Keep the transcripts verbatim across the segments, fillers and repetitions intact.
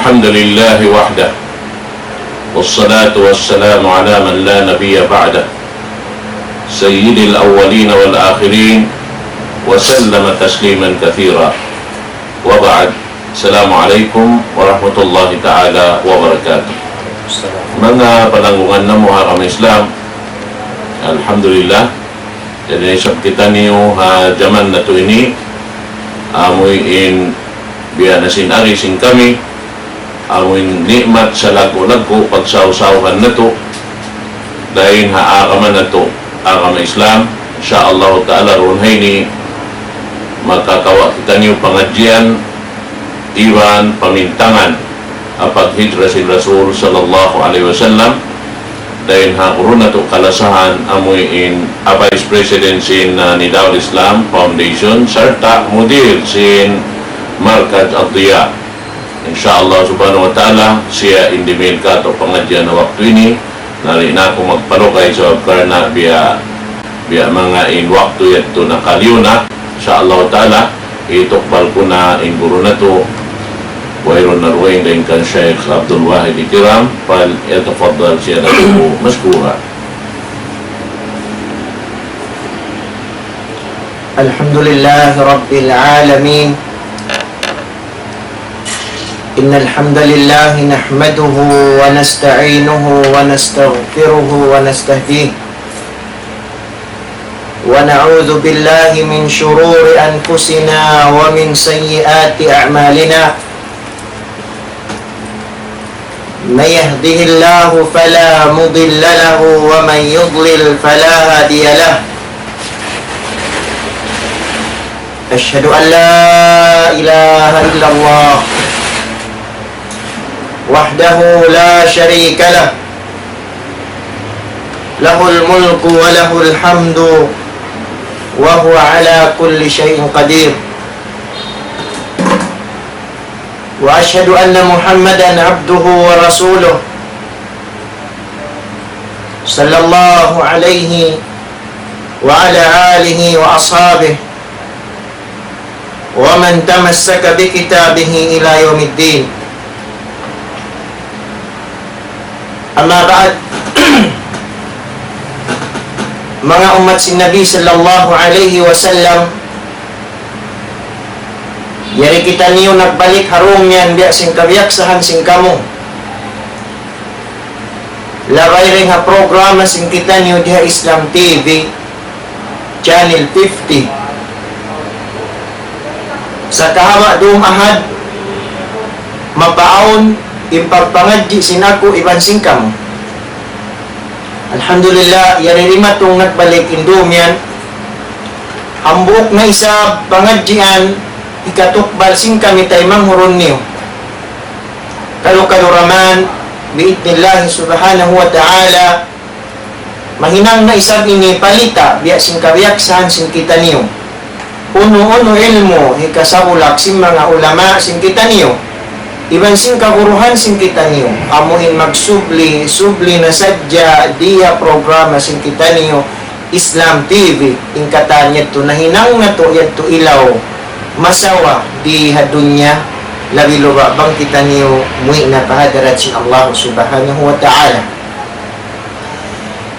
الحمد لله وحده، والصلاة والسلام على من لا نبي بعده، سيد الأولين والآخرين، وسلم تسليما كثيرا. وبعد، السلام عليكم ورحمة الله تعالى وبركاته. Manga palanggungan namu' ha agama Islam, alhamdulillah, jadi isab kitaniyu ha jaman natu' ini, amuin biya' na sin ari sin kami, amuin ni'mat salaggu'-laggu' pagsawsawhan natu', dayn ha agama natu', agama Islam. Insya Allah Ta'ala duun ha ini makakawa' kitaniyu pangadjian iban pamintangan ha paghijra sin Rasul sallallahu alayhi wasallam. Dayn ha guru natu' kalasahan amuin Vice President sin, uh, Nida'ul Islam Foundation sarta' mudir sin Markaz Ad-Diya. Insya Allah subhanahu wa ta'ala, siya in dumihil kātu' pangadjian ha waktu ini. Nari na aku magpalugay sabab karna' biya', biya' manga in waktu yadtu nakaliyu na. Insya Allah ta'ala, hitukbal ku na in guru natu', wayruun na dugaing dayn kan Sheikh Abdul Wahid Ikram, فليتفضل سيادته مشكورا. الحمد لله رب العالمين. إن الحمد لله نحمده ونستعينه ونستغفره ونستهديه، ونعوذ بالله من شرور أنفسنا ومن سيئات أعمالنا. من يهده الله فلا مضل له، ومن يضلل فلا هادي له. أشهد أن لا إله إلا الله وحده لا شريك له، له الملك وله الحمد وهو على كل شيء قدير. وأشهد أن محمدا عبده ورسوله، صلى الله عليه وعلى آله وأصحابه ومن تمسك بكتابه إلى يوم الدين. أما بعد، manga ummat sin Nabi sallallahu alayhi wasallam, yari kitaniyu nagbalik ha dum yan biya' sin kabiyaksahan sin kamu. Labay dayn ha programa sin kitaniyu di ha Islam T V, Channel fifty. Sa' kahaba' dum ahad, mapaawn in pagpangadji' sin aku iban sin kamu. Alhamdulillah, yari dimatung nagbalik in dum yan. Hambuuk na isab pangadjian hikatukbal sin kami taymanghud niyu. Kalu-kalu ra man, bi'idhnillahi subhanahu wa ta'ala, mahinang na isab ini palita' biya' sin kabiyaksahan sin kitaniyu. Unu-unu ilmu' hikasabulak sin manga ulama sin kitaniyu. Iban sin kaguruhan sin kitaniyu. Amu in magsubli, subli na sadja di ha programa sin kitaniyu Islam T V. In katan yadtu nahinang natu' yadtu ilaw masawa di ha dunya, labi-labi bang kitaniyu muwi' na pa hadarat sin Allah subhanahu wa ta'ala.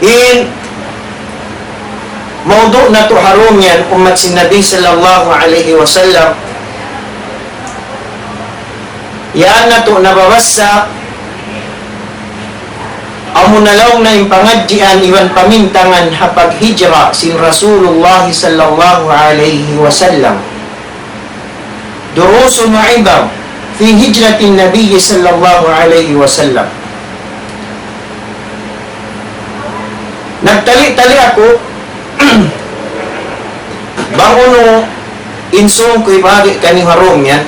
In mawdu' natu' ha dum yan, ummat sin Nabi sallallahu alayhi wasallam, yan natu' nababassa, amu na laung na in pangadjian iban pamintangan ha paghijra sin Rasulullah sallallahu alayhi wasallam. دروس وعبر في هجرة النبي صلى الله عليه وسلم. Nagtali-tali aku, bang unu in sūng ku hibahagi' kaniyu ha dum yan.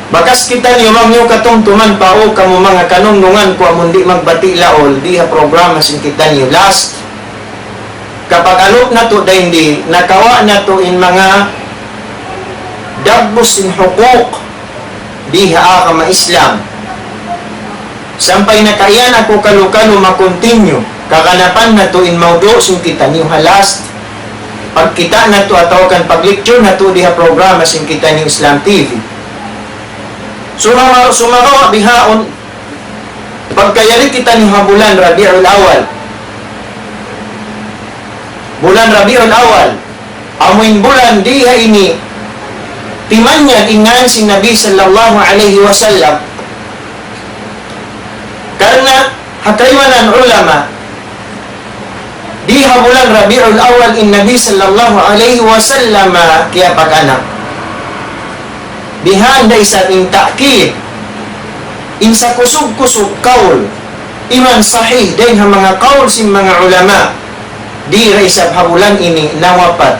Bakas kitaniyu bang niyu katumtuman pa, o kamu manga kanungnungan ku amun di' magbati' laul, di ha programa sin kitaniyu last. Kapag alup natu' dayn di, nakawa' natu' in manga dagbus sin hukuk di ha agama Islam. Sampay nakaiyan aku kalu-kalu ma-continue kaganapan natu' in mawdu' sin kitaniyu ha last pagkita' natu' atawa kan pag-lecture natu' di ha programa sin kitaniyu Islam T V. Sumagawa', sumagawa' bihaun, pagka yari kitaniyu ha bulan Rabiul Awal. Bulan Rabiul Awal, amu in bulan di ha ini, timanjak in ngan sin Nabi sallallahu alayhi wasallam. Karna' ha kaibanan ulama, di ha bulan Rabiul Awal in Nabi sallallahu alayhi wasallam kiyapag-anak. Bihan da isab in ta'kid, in sakusug-kusug kaul, iban sahih dayn ha manga kaul sin manga ulama, di da isab ha bulan ini nawapat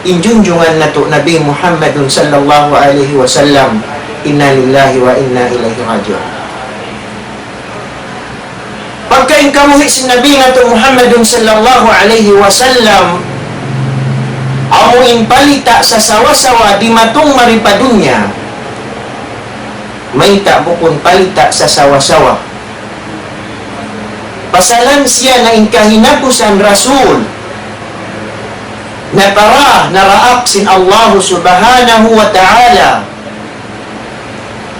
in junjungan natu' Nabi Muhammadun sallallahu alayhi wasallam. Inna lillahi wa inna ilayhi raji'un. Pagka in kabuhi' sin Nabi natu' Muhammadun sallallahu alayhi wasallam, amu in palita' sasawa-sawa dimatung mari pa dunya. Mayta' bukun palita' sasawa-sawa? Pasalan siya na in kahinapusan Rasul, na tara, naraak sin Allahu Subhanahu wa Ta'ala,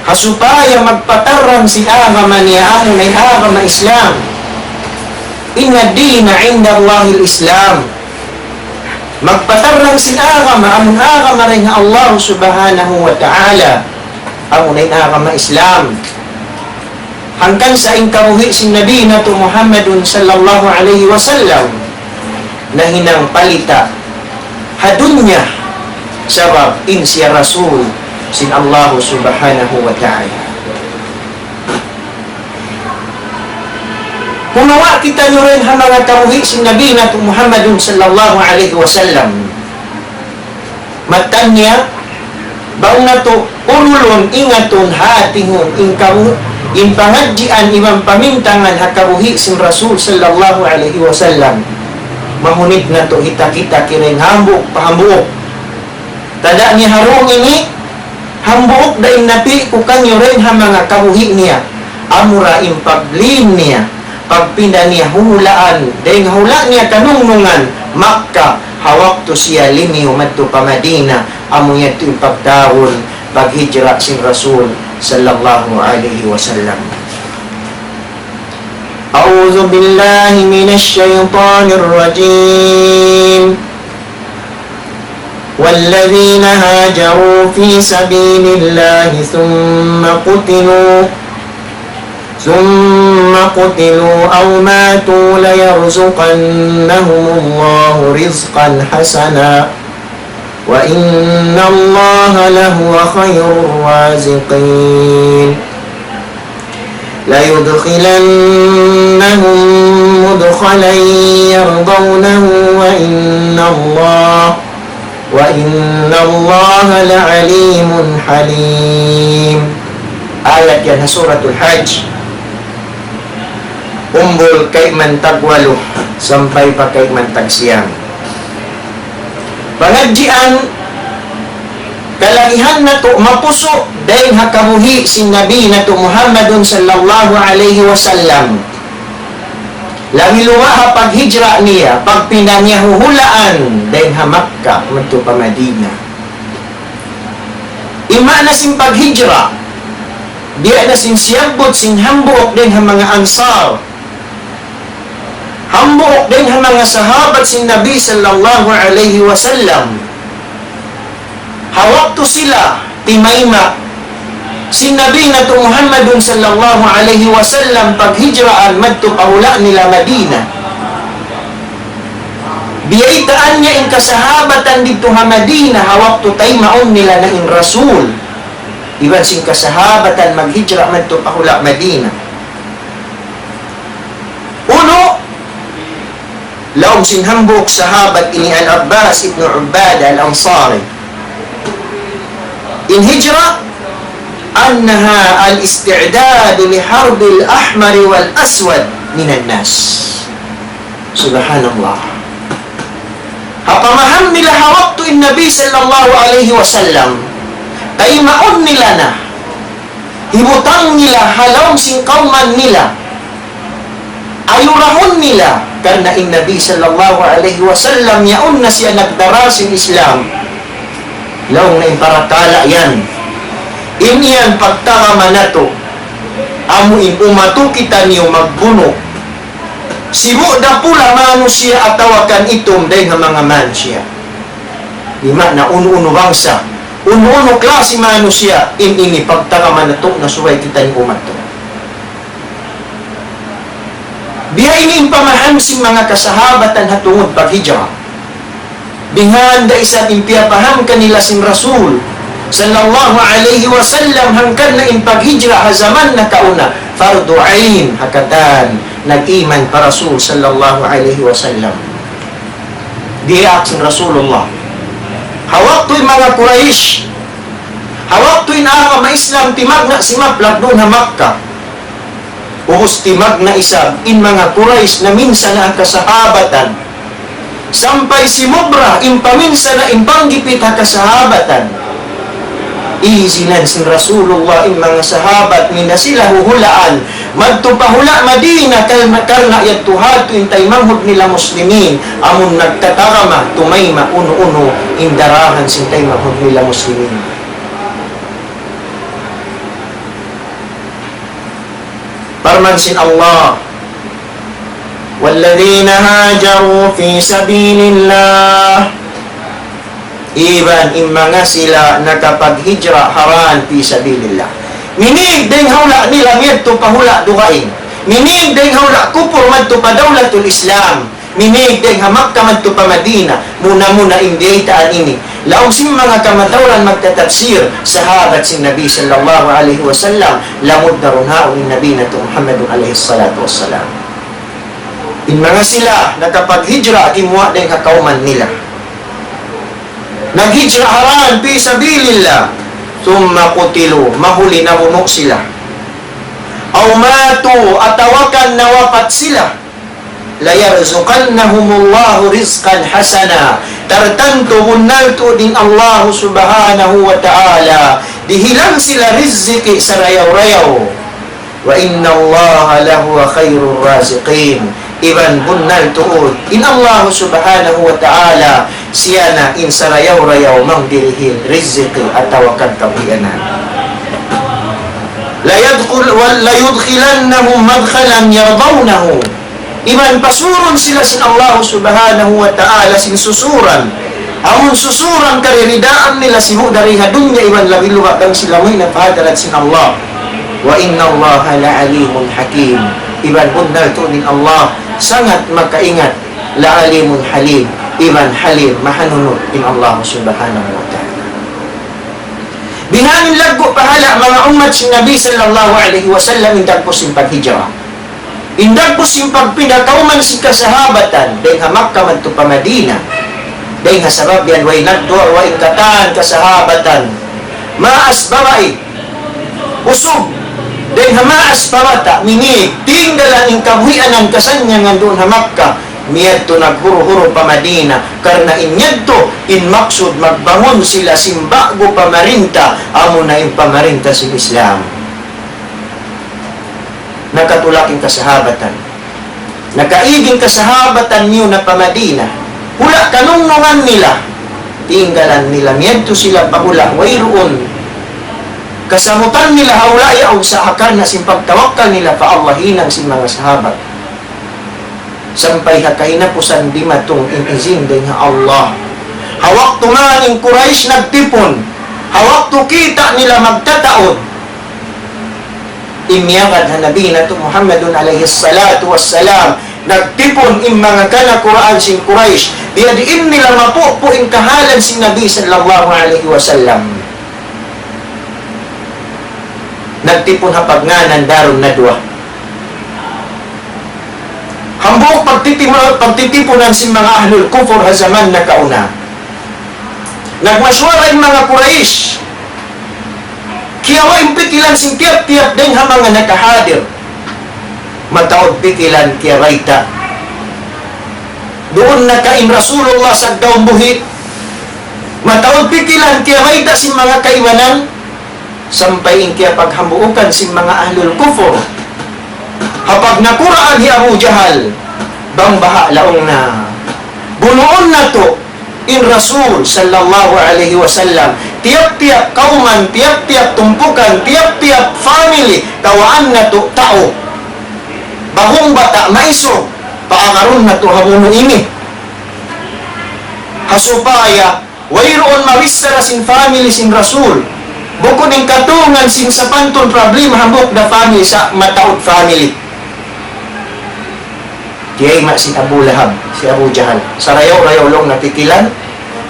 ha supaya magpatarrang sin agama niya, amu na in agama Islam. إن الدين عند الله الإسلام. Magpatarrang sin agama, amun agama dayn ha Allah Subhanahu wa Ta'ala, amu na in agama Islam. Hangkan sa in kabuhi' sin Nabi natu' Muhammadun sallallahu alayhi wasallam, nahinang palita' ha dunya, sabab in siya Rasul sin Allah Subhanahu wa Ta'ala. Kumawa' kitaniyu dayn ha manga kabuhi' sin Nabi natu' Muhammadun sallallahu alayhi wasallam. Mattan niya, bang natu' urulun ingatun hatihun in kabu-, in pangadjian iban pamintangan ha kabuhi' sin Rasul sallallahu alayhi wasallam. Mahunit natu' hitak-hitak dayn hambuuk pa hambuuk. Tada' niya harung ini, hambuuk da in napi' ku kaniyu dayn ha manga kabuhi' niya. Amura in paglin niya, pagpinda niya hulaan, dayn ha hula' niya kanungnungan, Makkah, ha waktu siya limiyu madtu pa Madina, amu yadtu in pagtahun, paghijra sin Rasul, sallallahu alayhi wasallam. أعوذ بالله من الشيطان الرجيم. والذين هاجروا في سبيل الله ثم قتلوا، ثم قتلوا أو ماتوا ليرزقنهم الله رزقا حسنا، وإن الله لهو خير الرازقين. ليدخلنهم مدخلا يرضونه وإن الله، وإن الله لعليم حليم. Ayat yan ha Suratul Hajj. Umbul kayman tagwalu sampay pa kayman tagsiyam. Pangadjian, kalagihan natu' mapusu' dayn ha kabuhi' sin Nabi natu' Muhammadun sallallahu alayhi wasallam. Labi luba ha paghijra niya, pagpinda niya huhulaan dayn ha Makkah madtu pa Madina. In maana sin paghijra, biya' na sin siyabbut sin hambuuk dayn ha manga Ansar. Hambuuk dayn ha manga sahabat sin Nabi sallallahu alayhi wasallam. Ha waktu sila timayma' sin Nabi natu' Muhammadun sallallahu alayhi wasallam paghijraan madtu pa hula' nila Madina. Biyaytaan niya in kasahabatan didtu ha Madina ha waktu taymaun nila na in Rasul. Iban sin kasahabatan maghijra madtu pa hula' Madina. Unu, laung sin hambuuk sahabat ini Al-Abbas ibn Ubadah Al-Ansari. In hijra, أنها الاستعداد لحرب الأحمر والأسود من الناس. Subhanallah. Ha pamaham nila ha waktu in Nabi sallallahu alayhi wasallam, taymaun nila na, hibutang nila ha lawm sin kawman nila, ayurahun nila, karna' in Nabi sallallahu alayhi wasallam yaun na siya nagdara sin Islam. Laung na in parakala' yan. In yan pagtagama natu', amu in umatu kitaniyu magbunu'. Sibu' dakula' manusiya' atawa kan itum dayn ha manga manusiya'. Di' maana unu-unu bangsa, unu-unu klasi manusiya', in ini pagtagama natu' na subay kitaniyu umatu. Biya' ini in pamaham sin manga kasahabatan ha tungud paghijra. Bihan da isab in piyapaham kanila sin Rasul sallallahu alayhi wasallam hangkan na in paghijra ha jaman nakauna, fardu ain ha katan nag-iman pa Rasul sallallahu alayhi wasallam. Diyaak sin Rasulullah. Ha waktu in manga Quraysh, ha waktu in agama Islam timagna' simaplag duun ha Makkah. Ubus timagna' isab in manga Quraysh naminsana' ha kasahabatan. Sampay simubra in paminsana' in panggipit ha kasahabatan. Izinan sin Rasulullah in manga sahabat, minda sila huhulaan madtu pa hula' Madina, karna', karna' yadtu hatu in taymanghud nila Muslimin, amun nagtatagama tumayma' unu-unu in darahan sin taymanghud nila Muslimin. Parman sin Allah, والذين هاجروا في سبيل الله. Iban in manga sila nakapaghijra ha dān fi sabilillah. Minīg dayn ha hula' nila miyadtu pa hula' dugaing. Minīg dayn ha hula' kupur madtu pa dawlatul Islam. Minīg dayn ha Makkah madtu pa Madina. Muna-muna in biyaytaan ini. Laung sin manga kamatauran magtatapsir, sahabat sin Nabi sallallahu alayhi wasallam, lamud na duun ha yaun in Nabi natu' Muhammadun alayhi salatu wassalam. In manga sila nakapaghijra gimuwa' dayn ha kawman nila. Naghijra ha dān fi sabilillah. ثم قتلوا, mahuli nabunu' sila. أو ماتوا, atawa kan nawapat sila. ليرزقنهم الله رزقا حسنا. Tartantu bunnal tuud in Allah subhanahu wa ta'ala dihilan sila riziki sarayaw-rayaw. وإن الله لهو خير الرازقين. Iban bunnal tuud in Allah subhanahu wa ta'ala, siya na in sarayaw-rayaw mangdirihil riziki atawa kan kabuhianan. ليدخل-, وليدخلنهم مدخلا يرضونه. Iban pasurun sila sin Allah subhanahu wa ta'ala sin susuran. Amun susuran kariridaan nila sibu' dayn ha dunya iban labi luba' bang sila muwi' na pa hadarat sin Allah. وإن الله لعليم حكيم. Iban bunnal tuud in Allah sangat makaingat, لعليم حليم. Iban halim, mahanunut in Allah subhanahu wa ta'ala. Bihaini in laggu' pahala' manga ummat sin Nabi sallallahu alayhi wasallam in dagbus sin paghijra. In dagbus sin pagpinda kawman sin kasahabatan, dayn ha Makkah madtu pa Madina. Dayn ha sabab yan, way nagduwa-ruwa in katan kasahabatan. Maas babai, usug, dayn ha maas pa bata', minīg, tinggalan in kabuhianan kasannyangan duun ha Makkah, miyadtu naghuru-huru pa Madina, karna' in yadtu, in maksud magbangun sila sin ba'gu pamarinta, amuna in pamarinta sin Islam. Nakatulak in kasahabatan. Nakaig in kasahabatan niyu na pa Madina. Hula' kanungnungan nila. Tinggalan nila. Miyadtu sila pa hula' wayruun kasabutan nila ha hula' yaun sa' ha karna' sin pagtawakkal nila pa Allah hinang sin manga sahabat. Sampay ha kahinapusan dimatung in izin dayn ha Allah. Ha waktu man in Quraysh nagtipun, ha waktu kita' nila magtataud, in miyagad ha Nabi natu' Muhammadun alayhi salatu wassalam, nagtipun in manga kanakuraan sin Quraysh, biyadiin nila mapupu' in kahalan sin Nabi sallallahu alayhi wasallam. Nagtipun ha pagngānan Darun Nadwa. Hambuuk pagtitimu-, pagtitipunan sin manga ahlul kufur ha jaman nakauna. Nagmasuwara in manga Quraysh. Kiyawa' in pikilan sin tiyap-tiyap dayn ha manga nakahadir. Mataud pikilan kiyabayta'. Duun na ka in Rasulullah sagdaw buhi'. Mataud pikilan kiyabayta' sin manga kaibanan. Sampay in kiyapaghambuukan sin manga ahlul kufur. Ha pagnakuraan hi Abu Jahal, bang baha' laung na, bunuun natu' in Rasul sallallahu alayhi wasallam, tiyap-tiyap kawman, tiyap-tiyap tumpukan, tiyap-tiyap family, kawaan natu' tau. Bahung bata' maisug, paagarun natu' ha bunu' ini. Ha supaya wayruun mabichara sin family sin Rasul. Bukun in katungan sin sapantun problema hambuuk da family sa' mataud family. Kiyaima' sin Abu Lahab, hi Abu Jahal. Sarayaw-rayaw laung niya kikilan.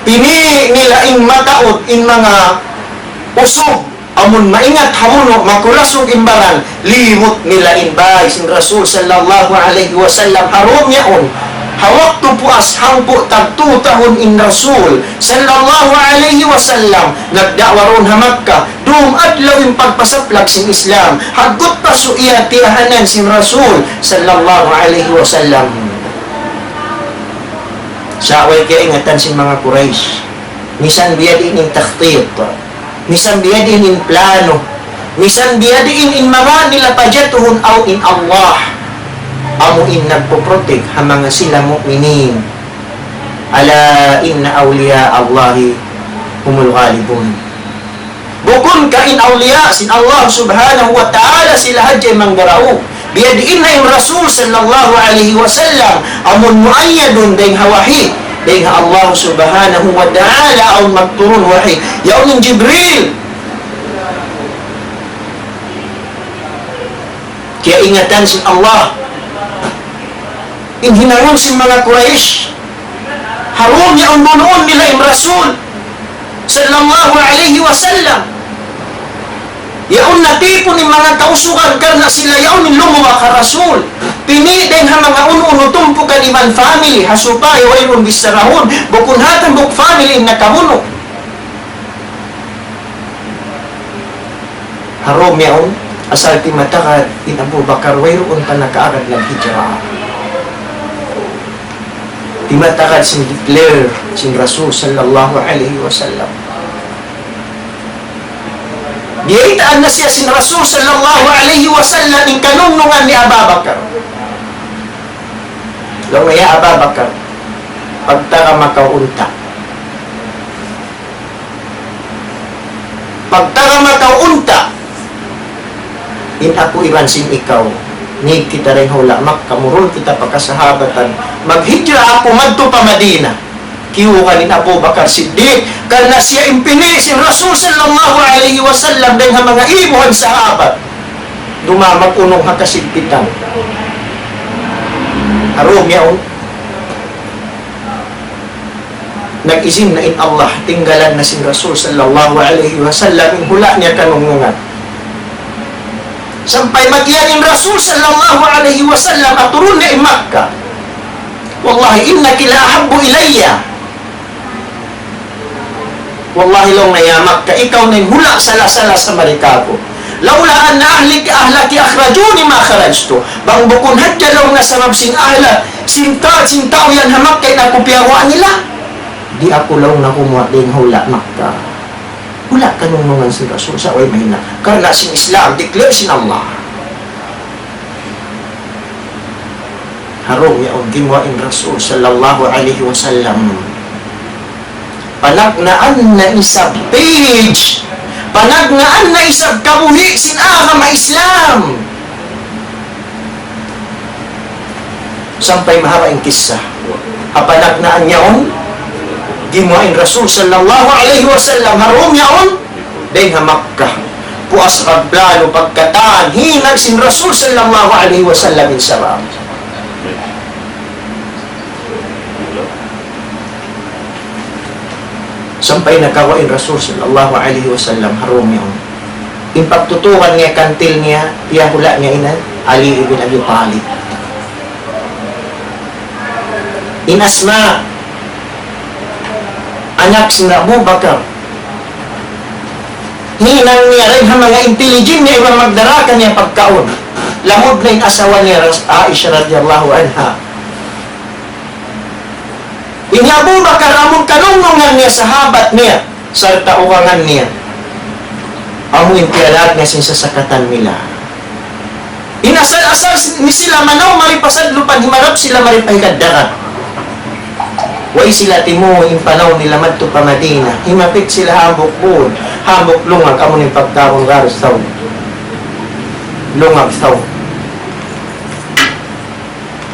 Pini' nila in mataud, in manga usug, amun maingat ha bunu', makurasug in baran, limut nila in bāy sin Rasul sallallahu alayhi wasallam ha dum yaun. Ha waktu puas hangpu' tagtū tahun in Rasul sallallahu alayhi wasallam nagda'wa duun ha Makkah, dum adlaw in pagpasaplag sin Islam, haggut pa su iya tiyahanan sin Rasul sallallahu alayhi wasallam. Sa' way kiyaingatan sin manga Quraysh. Misan biyadiin in takhtit, misan biyadiin in plano, misan biyadiin in manga nila pajatuhun awn in Allah. Amu in nagpuprotect ha manga sila mu'minin. ألا إن أولياء الله هم الغالبون. Bukun ka in awliya sin Allah subhanahu wa ta'ala sila hadja in mangdaraug. Biyadiin na in Rasul sallallahu alayhi wasallam, amun muayyadun dayn ha wahi, dayn ha Allah subhanahu wa ta'ala, awn magturun wahi. Yaun in Jibril. Kiyaingatan sin Allah in hinangun sin manga Quraysh. Ha dum yaun bunuun nila in Rasul sallallahu alayhi wasallam. Yaun natipun in manga kausugan karna' sila yaun in lumuwa ha Rasul. Pini' dayn ha manga unu-unu tumpukan iban family, ha supaya wayruun bicharahun, bukun ha hambuuk family in nakabunu'. Ha dum yaun, asal timatagad in Abu Bakar wayruun pa nakaagad naghijra. Timatagad sin declare sin Rasul sallallahu alayhi wasallam. Biyaytaan na siya sin Rasul sallallahu alayhi wasallam in kanungnungan ni Abu Bakar. Laung niya, "Ya Abu Bakar, pagtagama kaw unta'." Pagtagama kaw unta', in aku iban sin ikaw, mīg kita dayn ha hula' Makkah, murul kita pa kasahabatan. Maghijra aku madtu pa Madina. Kiyuha' in Abu Bakar Siddiq, karna' siya in pini' sin Rasul sallallahu alayhi wasallam dayn ha manga ibuhan sahabat. Dumā mag-unung ha kasigpitan. Ha dum yaun. Nag-izin na in Allah, tinggalan na sin Rasul sallallahu alayhi wasallam in hula' niya kanungnungan. Sampay mag-iyan in Rasul sallallahu alayhi wasallam, aturun niya in Makkah. والله إنك لأحب إلي. Wallahi laung niya, ya Makkah, ikaw na in hula' sala-sala sa mari kāku'. لولا أن أهلك، أهلك أخرجوني ما خرجت. Bang bukun hadja laung niya sabab sin ahlak, sin ta-, sin tau yan ha Makkah in aku piyaguwa' nila, di' aku laung niya gumuwa' dayn ha hula' Makkah. Hula' kanungnungan sin Rasul sa' way mahinang. Karna' sin Islam, declare sin Allah. Ha dum yaun gimuwa' in Rasul sallallahu alayhi wasallam. Panagnaan na isab page. Panagnaan na isab kabuhi' sin agama Islam. Sampay mahaba' in kissa. Ha panagnaan yaun, gimuwa' in Rasul sallallahu alayhi wasallam ha dum yaun, dayn ha Makkah. Puas pagplano pagkatan, hinang sin Rasul sallallahu alayhi wasallam in sabab. Sampay nakawa' in Rasul sallallahu alayhi wasallam ha dum yaun. In pagtutukan niya kantil niya, piyahula' niya in Ali ibn Abi Talib. In Asma, anak sin Abu Bakar. Hinang niya dayn ha manga intelligent niya iban magdara kaniya pagkaun. Lamud na in asawa niya Ras-, Aisha radiyallahu anha. In Abu Bakar amun kanungnungan niya, sahabat niya, sarta' ugangan niya. Amu in piyalaag niya sin sasakatan nila. In asal-asal ni sila manaw mari pa sadlupan, himarap sila mari pa hikaddagat. Way sila timuwi' in panaw nila madtu pa Madina. Himapit sila hambuuk būd, hambuuk lungag, amu in pagtawagun gharus Thawr. Lungag Thawr.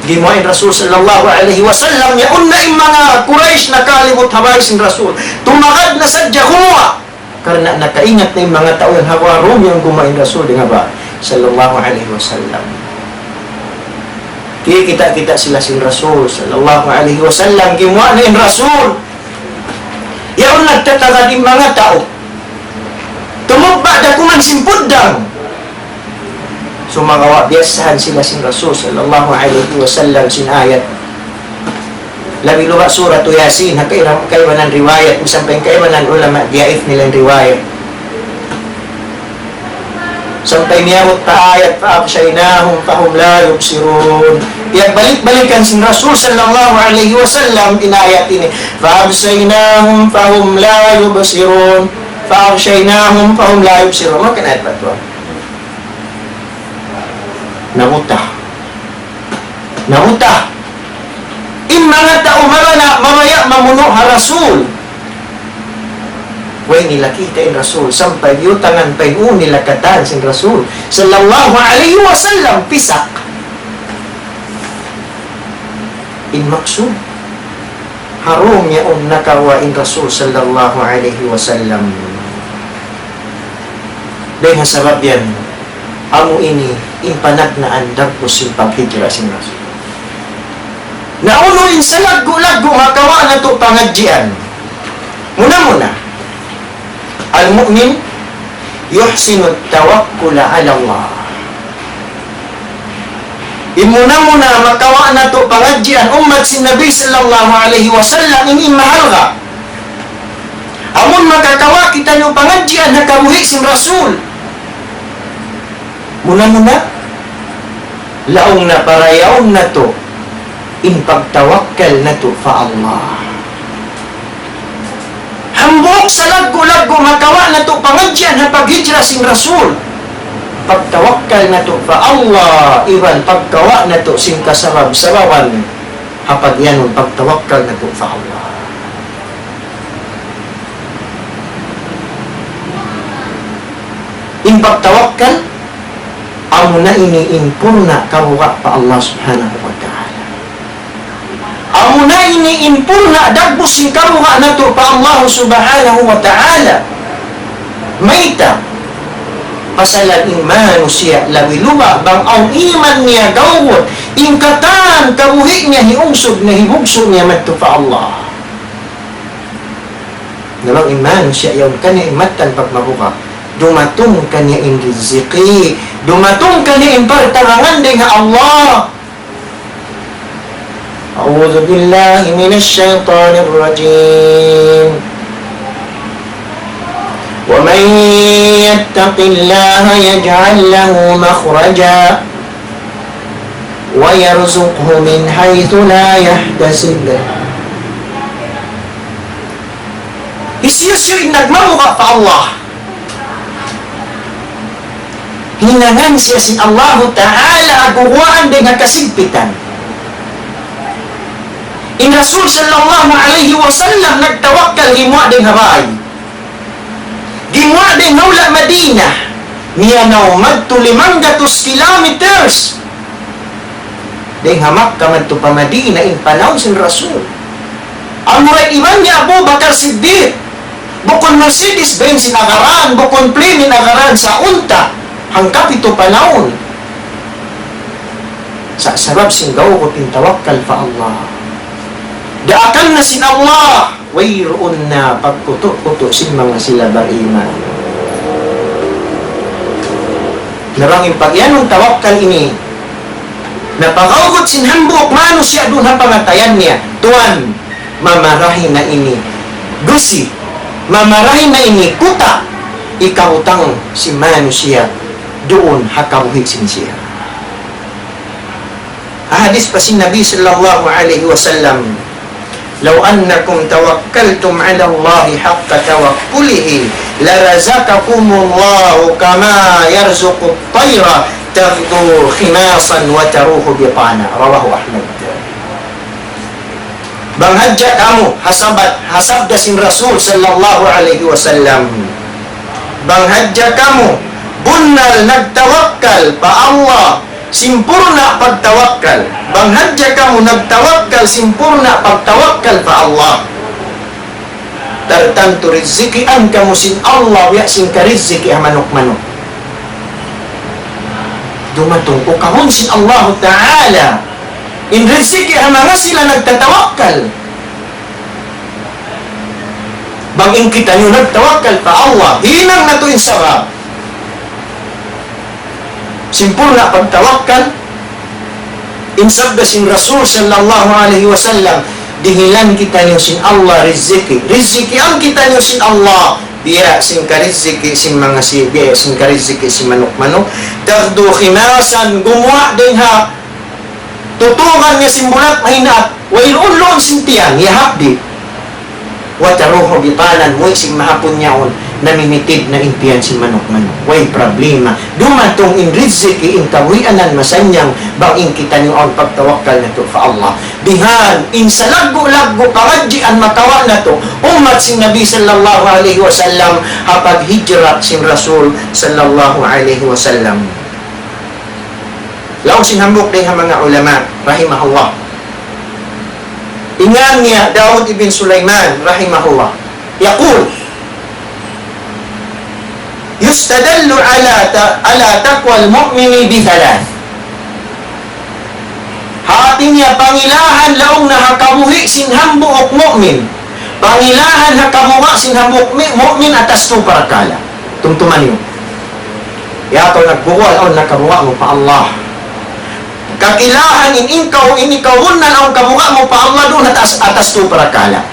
Gimuwa' in Rasul sallallahu alayhi wasallam, yaun na in manga Quraysh nakalibut ha bāy sin Rasul. Tumagad na sadja kumuwa'. Karna' nakaingat na in manga tau yan ha guwa' dūm yan gimuwa' in Rasul dayn ha bāy sallallahu alayhi wasallam. Kikita'-kita' sila sin Rasul sallallahu alayhi wasallam, gimuwa' na in Rasul. Yaun nagtatagad in manga tau. Tumugba' da kuman sin puddang. Sumagawa' biyasahan sila sin Rasul sallallahu alayhi wasallam sin ayat. Labi luba' Suratu Yasin, ha kairam-, kaibanan riwayat, misan pa in kaibanan ulama, diyaif nila in riwayat. Sampay miyabut pa ayat, فأغشيناهم فهم لا يبصرون. Piyagbalik-balikan sin Rasul sallallahu alayhi wasallam in ayat ini. فأغشيناهم فهم لا يبصرون. فأغشيناهم فهم لا يبصرون. Maka na ayat pa tuwan. Nabuta. Nabuta. In manga tau mabaya', mabaya' mamunu' ha Rasul. Way nila kita' in Rasul, sampay biyutangan pa in ū nila katan sin Rasul sallallahu alayhi wasallam, pisak. In maksud, ha dūm yaun nakawa' in Rasul sallallahu alayhi wasallam. Dayn ha sabab yan, amu ini in panagnaan dagbus sin paghijra sin Rasul. Na unu in salaggu'-laggu' makawa' natu' pangadjian? Muna-muna, المؤمن يحسن التوكل على الله. In muna-muna makawa' natu' pangadjian ummat sin Nabi sallallahu alayhi wasallam, in, in mahalga'. Amun makakawa' kitaniyu pangadjian ha kabuhi' sin Rasul. Muna-muna, laung na parayaun natu' in pagtawakkal natu' pa Allah. Hambuuk salaggu'-laggu' makawa' natu' pangadjian ha paghijra sin Rasul. Pagtawakkal natu' pa Allah, iban pagkawa' natu' sin kasabab-sababan ha pagiyanun pagtawakkal natu' pa Allah. In pagtawakkal, amuna ini in purna' kabuga' pa Allah Subhanahu wa Ta'ala. Amuna ini in purna' dagbus sin kabuga' natu' pa Allah Subhanahu wa Ta'ala. Mayta'? Pasalan in manusiya' labi luba' bang awn iman niya gawgut, in katan kabuhi' niya hiungsud na hibugsu' niya madtu pa Allah. Na bang in manusiya' yaun kaniya in mattan pagmabuga', dumatung kaniya in riziki, dumatung kaniya in partabangan dayn ha Allah. أعوذ بالله من الشيطان الرجيم. ومن يتق الله يجعل له مخرجا ويرزقه من حيث لا يحتسب. Hisiyu-siyu in nagmabuga' pa Allah, hinangan siya sin Allahu Ta'ala aguguwaan dayn ha kasigpitan. In Rasul sallallahu alayhi wasallam nagtawakkal gimuwa' dayn ha bāy. Gimuwa' dayn ha hula' Madina, miyanaw madtu limanggatus kilometers. Dayn ha Makkah madtu pa Madina in panaw sin Rasul. Amura iban hi Abu Bakar Siddiq, bukun Mercedes Benz in agaran, bukun plane in agaran, sa' unta', hangkapitu panaw. Sa' sabab sin gawgut in tawakkal pa Allah. Daakan na sin Allah. Wayruun na pagkutu'-kutu' sin manga sila bariman. Na bang in pagiyanun tawakkal ini, napagawgut sin hambuuk manusiya' duun ha pangatayan niya, tuwan, mamarahi na ini dusi, mamarahi na ini kuta', ikahutang sin manusiya' duun ha kabuhi' sin siya. Hadis pa sin Nabi sallallahu alayhi wasallam, لو أنكم توكلتم على الله حق توكله لرزقكم الله كما يرزق الطير تغدو خماصا وتروح بطانا. رواه أحمد. Bang hadja kamu, ha sabab, ha sabda sin Rasul sallallahu alayhi wasallam. Bang hadja kamu bunnal nagtawakkal pa Allah, simpurna' pagtawakkal. Bang hadja kamu nagtawakkal, simpurna' pagtawakkal pa Allah, tartantu rizikian kamu sin Allah, biya' sin kariziki ha manuk-manuk. Dumatung ukabun sin Allahu Ta'ala in riziki ha manga sila nagtatawakkal. Bang in kitaniyu nagtawakkal pa Allah, hinang natu' in sabab. Simpurna' pagtawakkal, in sabda sin Rasul sallallahu alayhi wasallam, dihilan kitaniyu sin Allah riziki. Rizikian kitaniyu sin Allah, biya' sin kariziki sin manga si-, biya' sin kariziki sin manuk-manuk. تغدو خماصا, gumuwa' dayn ha tutungan niya sin bulat mahinaat, wayruun luun sin tiyan, iyahap di. وتروح بطانا, muwi' sin mahapun yaun, namimitid na in tiyan sin manuk-manuk. Way problema. Dumatung in riziki, in kabuhianan masannyang, bang in kitaniyu awn pagtawakkal natu' pa Allah. Bihan, in salaggu'-laggu' pangadjian makawa' natu', ummat sin Nabi sallallahu alayhi wasallam, ha paghijrat sin Rasul sallallahu alayhi wasallam. Laung sin hambuuk dayn ha manga ulama, rahimahullah. In ngan niya Daud ibn Sulaiman, rahimahullah. يقول: يستدل على ت-، على تقوى المؤمن بثلاث. Hati niya pangilahan laung na ha kabuhi' sin hambuuk mu'min. Pangilahan ha kabuhi' sin hambuuk mi-, mu'min atas tu parakala'. Tumtuma niyu. Ya kaw nagbuwal, awn na kabuhi' mu pa Allah. Kakilahan in ikaw, in ikaw bunnal awn kabuhi' mu pa Allah duun atas, atas tu parakala'.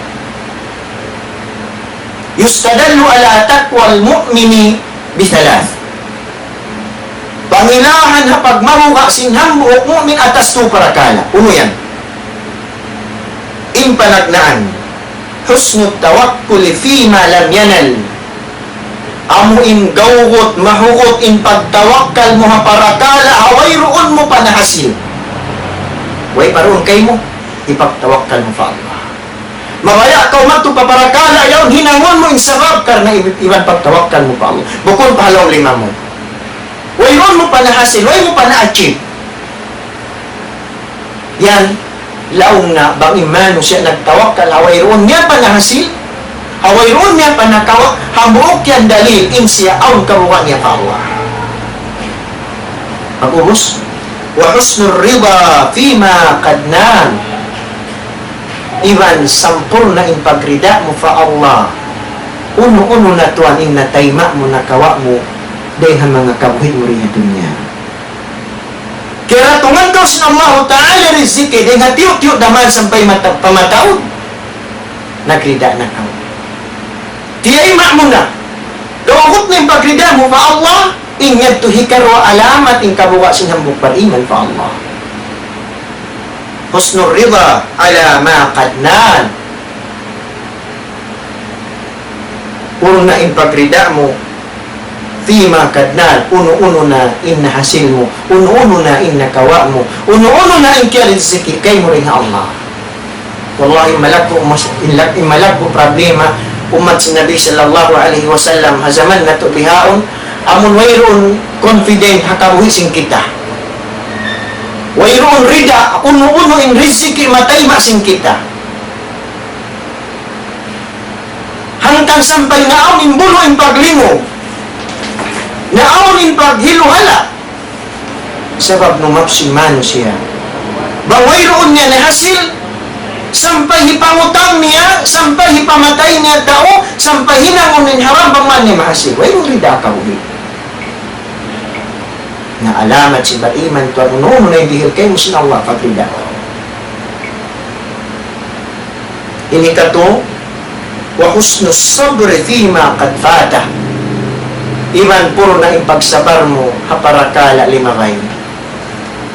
يستدل على تقوى المؤمن بثلاث. Pangilahan ha pagmabuga' sin hambuuk mu'min atas tu parakala'. Unu yan? In panagnaan, حسن التوكل فيما لم ينل. Amu in gawgut, mahugut in pagtawakkal mu ha parakala' ha wayruun mu pa nahasil. Way pa duun kaymu, hipagtawakkal mu pa Allah. Mabaya' kaw madtu pa parakala' yaun, hinangun mu in sabab karna' i-, iban pagtawakkal mu pa Allah. Bukun pa ha lawm lima mu. Wayruun mu pa nahasil, way mu pa na-achieve. Yan, laung na bang in manusiya' nagtawakkal ha wayruun niya pa nahasil, ha wayruun niya pa nakawa', hambuuk yan dalil in siya awn kabuga' niya pa Allah. Pag-ubus, وحسن الرضا فيما قد نال. Iban sampurna' in pagrida' mu pa Allah. Unu-unu na tuwan in natayma' mu, nakawa' mu, dayn ha manga kabuhi' mu dayn ha dunya. Kiyaratungan kaw sin Allahu Ta'ala riziki, dayn ha tiyu'-tiyu' daman sampay mata-, pa mataud. Nagrida' na kaw. Tiyayma' mu na. Dumatung na in pagrida' mu pa Allah, in yadtu hikaruwa alamat in kabuga' sin hambuuk bariman pa Allah. حسن الرضا على ما قد نال. Purna' in pagrida' mu, فيما قد نال, unu-unu na in nahasil mu, unu-unu na in nakawa' mu, unu-unu na in kiyariziki kaymu dayn ha Allah. Wallahi, malaggu' mas-, in lag-, in malaggu' problema ummat sin Nabi sallallahu alayhi wasallam ha jaman natu' bihaun, amun wayruun confident ha kabuhi' sin kita. Wayruun rida, unu-unu in riziki matayma' sin kita. Hangkan sampay naawn in bulu' in paglingu', naawn in paghiluhala'. Sabab numap sin manusiya'. Bang wayruun niya nahasil, sampay hipangutang niya, sampay hipamatay niya tau, sampay hinangun in haram bang man niya mahasil. Wayruun rida kabuhi'. Na alamat sin bariman tuwan, unu-unu na in dihil kaymu sin Allah, pagrida. Ini katu', وحسن الصبر فيما قد فات. Iban purna' in pagsabar mu ha parakala' limabay.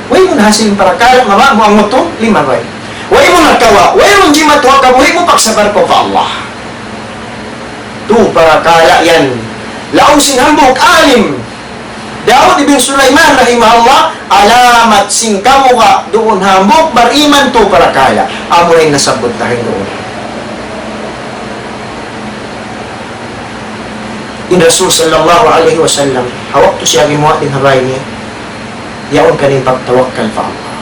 Way mu nahasil in parakala', mabaya' mu angutu', limabay. Way mu nakawa', way mu jimatu ha kabuhi' mu, pagsabar kaw pa Allah. Tu parakala' yan. Laung sin hambuuk alim, Daud ibn Sulaiman rahimahullah, alamat sin kamuka duun hambuuk bariman tu parakala'. Amu na in nasabbut ta duun. In Rasul sallallahu alayhi wasallam, ha waktu siya gimuwa' dayn ha bay niya, yaun kaniya in pagtawakkal pa Allah.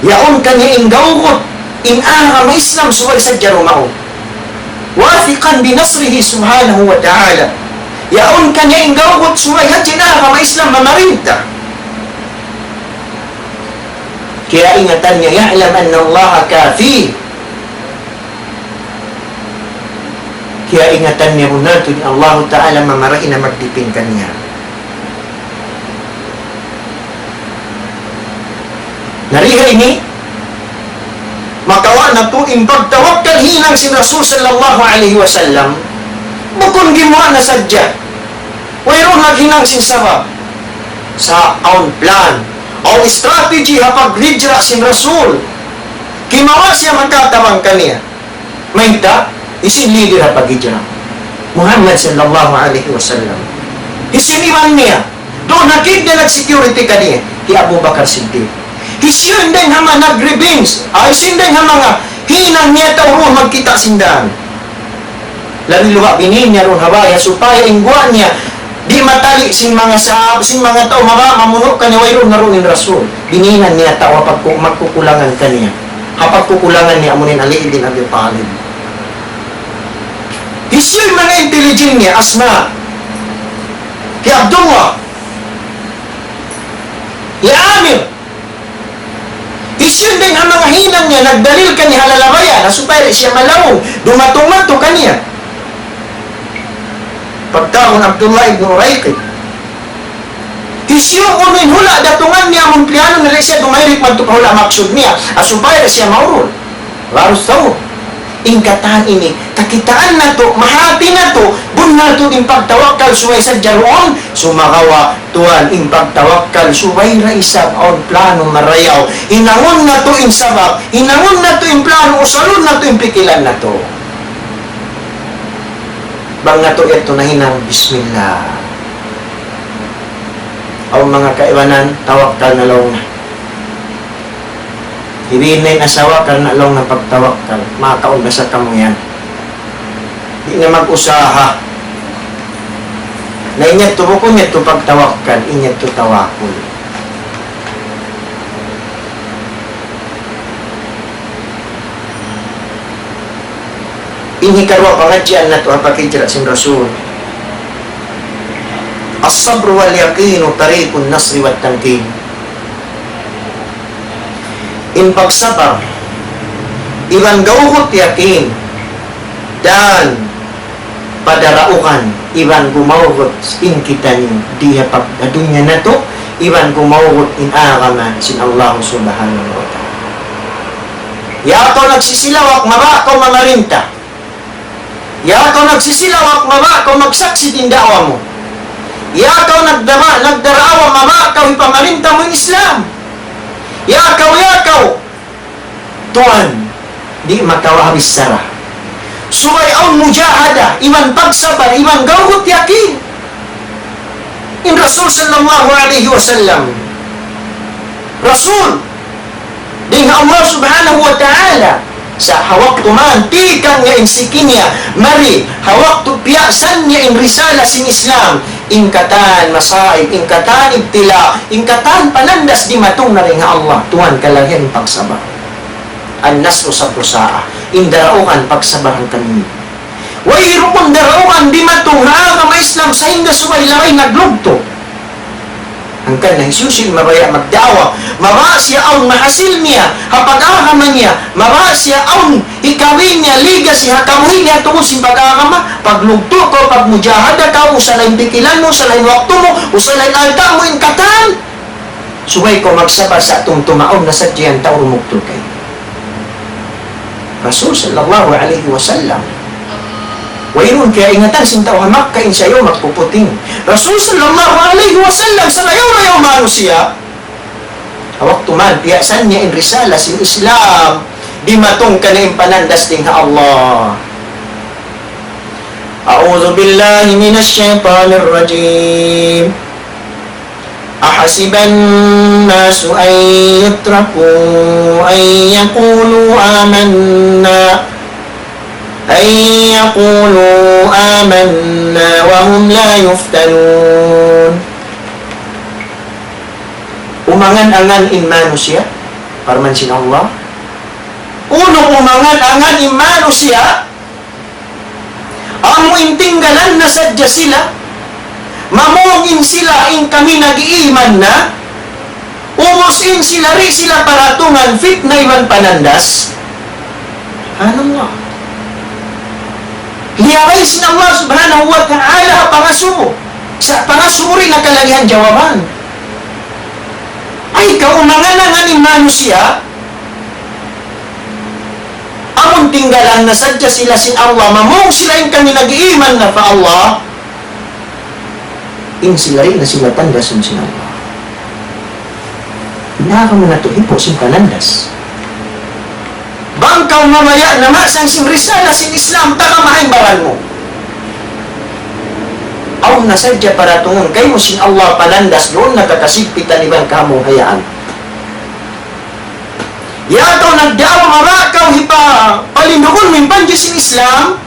Yaun kaniya in gawgut in agama Islam subay sadja dumaug. واثقا بنصره سبحانه وتعالى. Yaun kaniya in gawgut subay hadja in agama Islam mamarinta. Kiyaingatan niya, يعلم أن الله كافيه. Kiyaingatan niya bunnal tuud in Allahu Ta'ala mamarahi na magdipin kaniya. Na dayn ha ini, makawa' natu' in pagtawakkal hinang sin Rasul sallallahu alayhi wasallam, bukun gimuwa' na sadja. Wayruun naghinang sin sabab. Sa' awn plan, awn strategy ha paghijra sin Rasul. Kimawa' siya makatabang kaniya. Mayta', hisiyu in leader ha paghijra? Muhammad sallallahu alayhi wasallam. Hisiyu in iban niya? Duun ha kidda nagsecurity kaniya, hi Abu Bakar Siddiq. Hisiyu in dayn ha manga nag-revenge? Ah, hisiyu in dayn ha manga hinang niya tau duun magkita' sin dan? Labi luba' binin niya duun ha bay, supaya in guwa' niya di' matali' sin manga sahab, sin manga tau mabaya' mamunu' kaniya, wayruun na duun in Rasul. Bininan niya tau ha pagku-, magkukulangan kaniya. Ha pagkukulangan niya amu in Ali ibn Abi Talib. Hisiyu in manga intelligent niya? Asma. Hi Abdullah. Hi Amir. Hisiyu in dayn ha manga hinang niya nagdalil kaniya ha lalabayan, ha supaya di' siya malaung, dumatung madtu kaniya. Pagtawagun Abdullah ibn Urayqit. Hisiyu unu in hula' datungan niya amun plano niya, di' siya dumayrik madtu pa hula' maksud niya, ha supaya di' siya maurul. Baru tahu. In katan ini, kakitaan natu', mahati natu', bunnal tuud in pagtawakkal subay sadja duun, sumagawa' tuwan in pagtawakkal subay da isab awn plano marayaw. Hinangun natu' in sabab, hinangun natu' in plano, usalun natu' in pikilan natu'. Bang natu' yadtu nahinang, bismillah. Awn manga kaibanan, tawakkal na laung na. Hibin na in asawa karna' laung na pagtawakkal. Makaunda sa kamu yan. Di' na mag-usaha. Na in yadtu bukun yadtu pagtawakkal, in yadtu tawakkul. In hikaruwa pangadjian natu' ha paghijra sin Rasul. الصبر واليقين طريق النصر والتمكين. In pagsabar, iban gawgut yakin, dan padaraugan, iban gumawgut in kitaniyu di ha pag-, ha dunya natu', iban gumawgut in agama sin Allah Subhanahu wa Ta'ala. Ya kaw nagsisilawak, mabaya' kaw mamarinta. Ya kaw nagsisilawak, mabaya' kaw magsaksi' sin da'wa mu. Ya kaw nagdama-, nagdarawa, mabaya' kaw hipamarinta mu in Islam. Ya kaw, ya kaw. Tuwan, di' makawa' ha bichara. Subay awn mujahada, iban pagsabar, iban gawgut yakin. In Rasul sallallahu alayhi wasallam, Rasul, dayn ha Allah Subhanahu wa Ta'ala, sa' ha waktu man tikang niya in siki niya, mari, ha waktu piyasan niya in risala sin Islam, in katan masaib, in katan ibtila, in katan panandas dimatung na dayn ha Allah, tuwan kalagihan in pagsabar. النصر صبر ساعة. In daraugan pagsabar hangkan ini. Wayruun daraugan dimatung ha agama Islam sahingga subay labay naglugtu'. Hangkan na hisiyu-siyu mabaya' magda'wa, mabaya' siya awn mahasil niya ha pag-agama niya, mabaya' siya awn hikawin niya legacy ha kabuhi' niya tungud sin pag-agama, paglugtu' kaw, pagmujahada kaw, usala in pikilan mu, usala in waktu mu, usala in alta' mu, in katan. Subay kaw magsabar sa' tumtuma awn na sadja yan tau dumugtul kaymu. Rasul sallallahu alayhi wasallam. Wayruun kiyaingatan sin tau ha Makkah in siya yaw magpuputing. Rasul sallallahu alayhi wasallam sarayaw-rayaw manusiya'. Ha waktu man, piyasan niya in risala sin Islam, dimatung kaniya in panandas dayn ha Allah. أعوذ بالله من الشيطان الرجيم. أحسب الناس أن يتركوا أن يقولوا آمنا أن يقولوا آمنا وهم لا يفتنون. Umangan-angan in manusiya', parman sin Allah. Unu umangan-angan in manusiya', amu in tinggalan na sadja sila, mamung in sila in kami nag-iiman na, ubus in sila di' sila paratungan fitna iban panandas. Subhanallah. Liyabay sin Allah subhanahu wa ta'ala pangasubu. Sa' pangasubu di' na kalagihan jawaban. Ay, kaumangan-angan in manusiya', amun tinggalan na sadja sila sin Allah, mamung sila in kami nag-iiman na pa Allah, in sila di' na sila tandasun sin Allah. Hinanga mu na tuud hipu' sin panandas. Bang kaw mabaya' na miyasang sin risala sin Islam, taga mahain baran mu. Awn na sadja paratungun kaymu sin Allah panandas duun na kakasigpitan iban kamuhayaan. Ya kaw nagdaawa, mabaya' kaw hipapalindugun mu in panji sin Islam.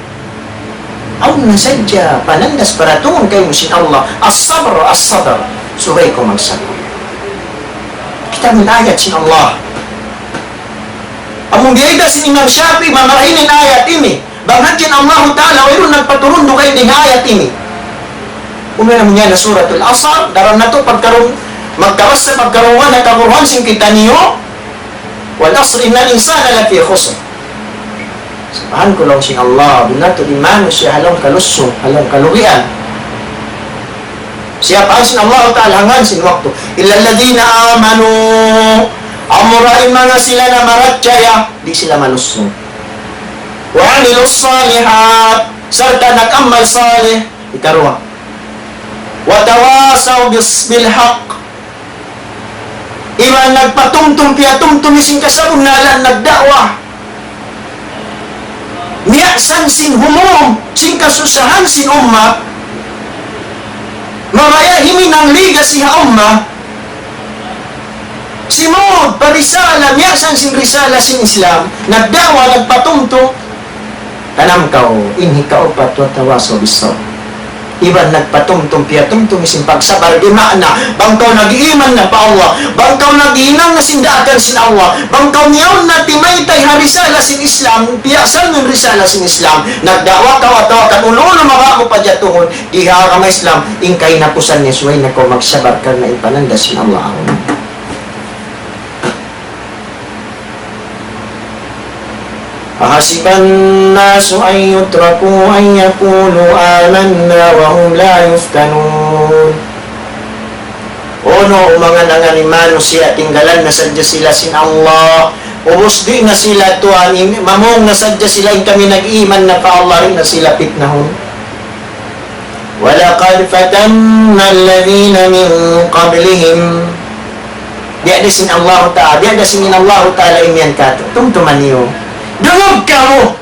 Awn na sadja panandas paratungun kaymu sin Allah. As-sabr, as-sabr. Subay kaw magsabur. Kita' mu in ayat sin Allah. Amun biyayta' sin Imam Shafi'i, mamarahi in ayat ini. Bang hadja in Allahu Ta'ala, wayruun nagpaturun dugaing dayn ha ayat ini. Umiyan na niya na Suratul Asr, daran natu' pagkarun-, magkabasa pagkarungugan na kaguruhan sin kitaniyu. والعصر إن الإنسان لفي خسر. Sapahan ku laung sin Allah, bunnal tuud in manusiya' ha lawm kalusung, ha lawm kalugian. Siya pa sin Allah Ta'ala hangkan sin waktu. إلا الذين آمنوا. Amura in manga sila namarachaya, di' sila malusung. وعملوا الصالحات, sarta' nag-amal salih, ikaruwa. وتواصوا بال-, بالحق. Iban nagpatumtum, piyatumtum sin kasabunnalan, nagda'wa. Miyasang sin humum, sin kasusahan sin ummat. Mabaya' himinang ligasi ha ummat. Simud pa risala, miyasang sin risala sin Islam, nagda'wa, nagpatumtum. Tanam kaw, in hikaupat, وتواصوا بالصبر. Iban nagpatumtum, piyatumtum sin pagsabar, di' maana, bang kaw nag-iiman na pa Allah, bang kaw naghinang na sin daakan sin Allah, bang kaw miyawn na timaytay ha risala sin Islam, piyasang in risala sin Islam, nagda'wa kaw atawa kan unu-unu mabaya' mu pajatuhun, di' ha agama Islam, in kahinapusan niya subay na kaw magsabar karna' in panandas sin Allah. أحسب الناس أن يتركوا أن يقولوا آمنا وهم لا يفتنون. Unu umangan-angan in manusiya' tinggalan na sadja sila sin Allah. Ubus di' na sila tuwan, in-, mamung na sadja sila in kami nag-iman na pa Allah, di' na sila pitnahun. ولقد فتنا الذين من قبلهم. Biya' da sin Allahu Ta'ala, biya' da sin Allahu Ta'ala imiyan katu'. Tumtuma niyu. Dungug kamu.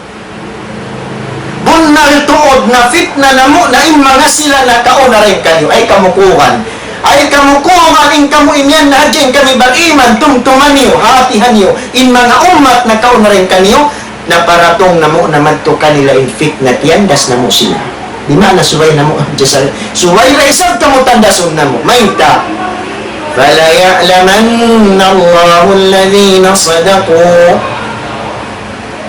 Bunnal tuud na fitna namu' na in manga sila nakauna dayn kaniyu. Ay kamu kuwan. Ay kamu kuwan in kamu imiyan na hadja in kami bariman, tumtuma niyu, hātihan niyu. In manga ummat nakauna dayn kaniyu, naparatung namu' na madtu kanila in fitna, tiyandas namu' sila. Di' maana subay namu', subay da isab kamu tandasun namu'. Mayta'? فليعلمن الله الذين صدقوا.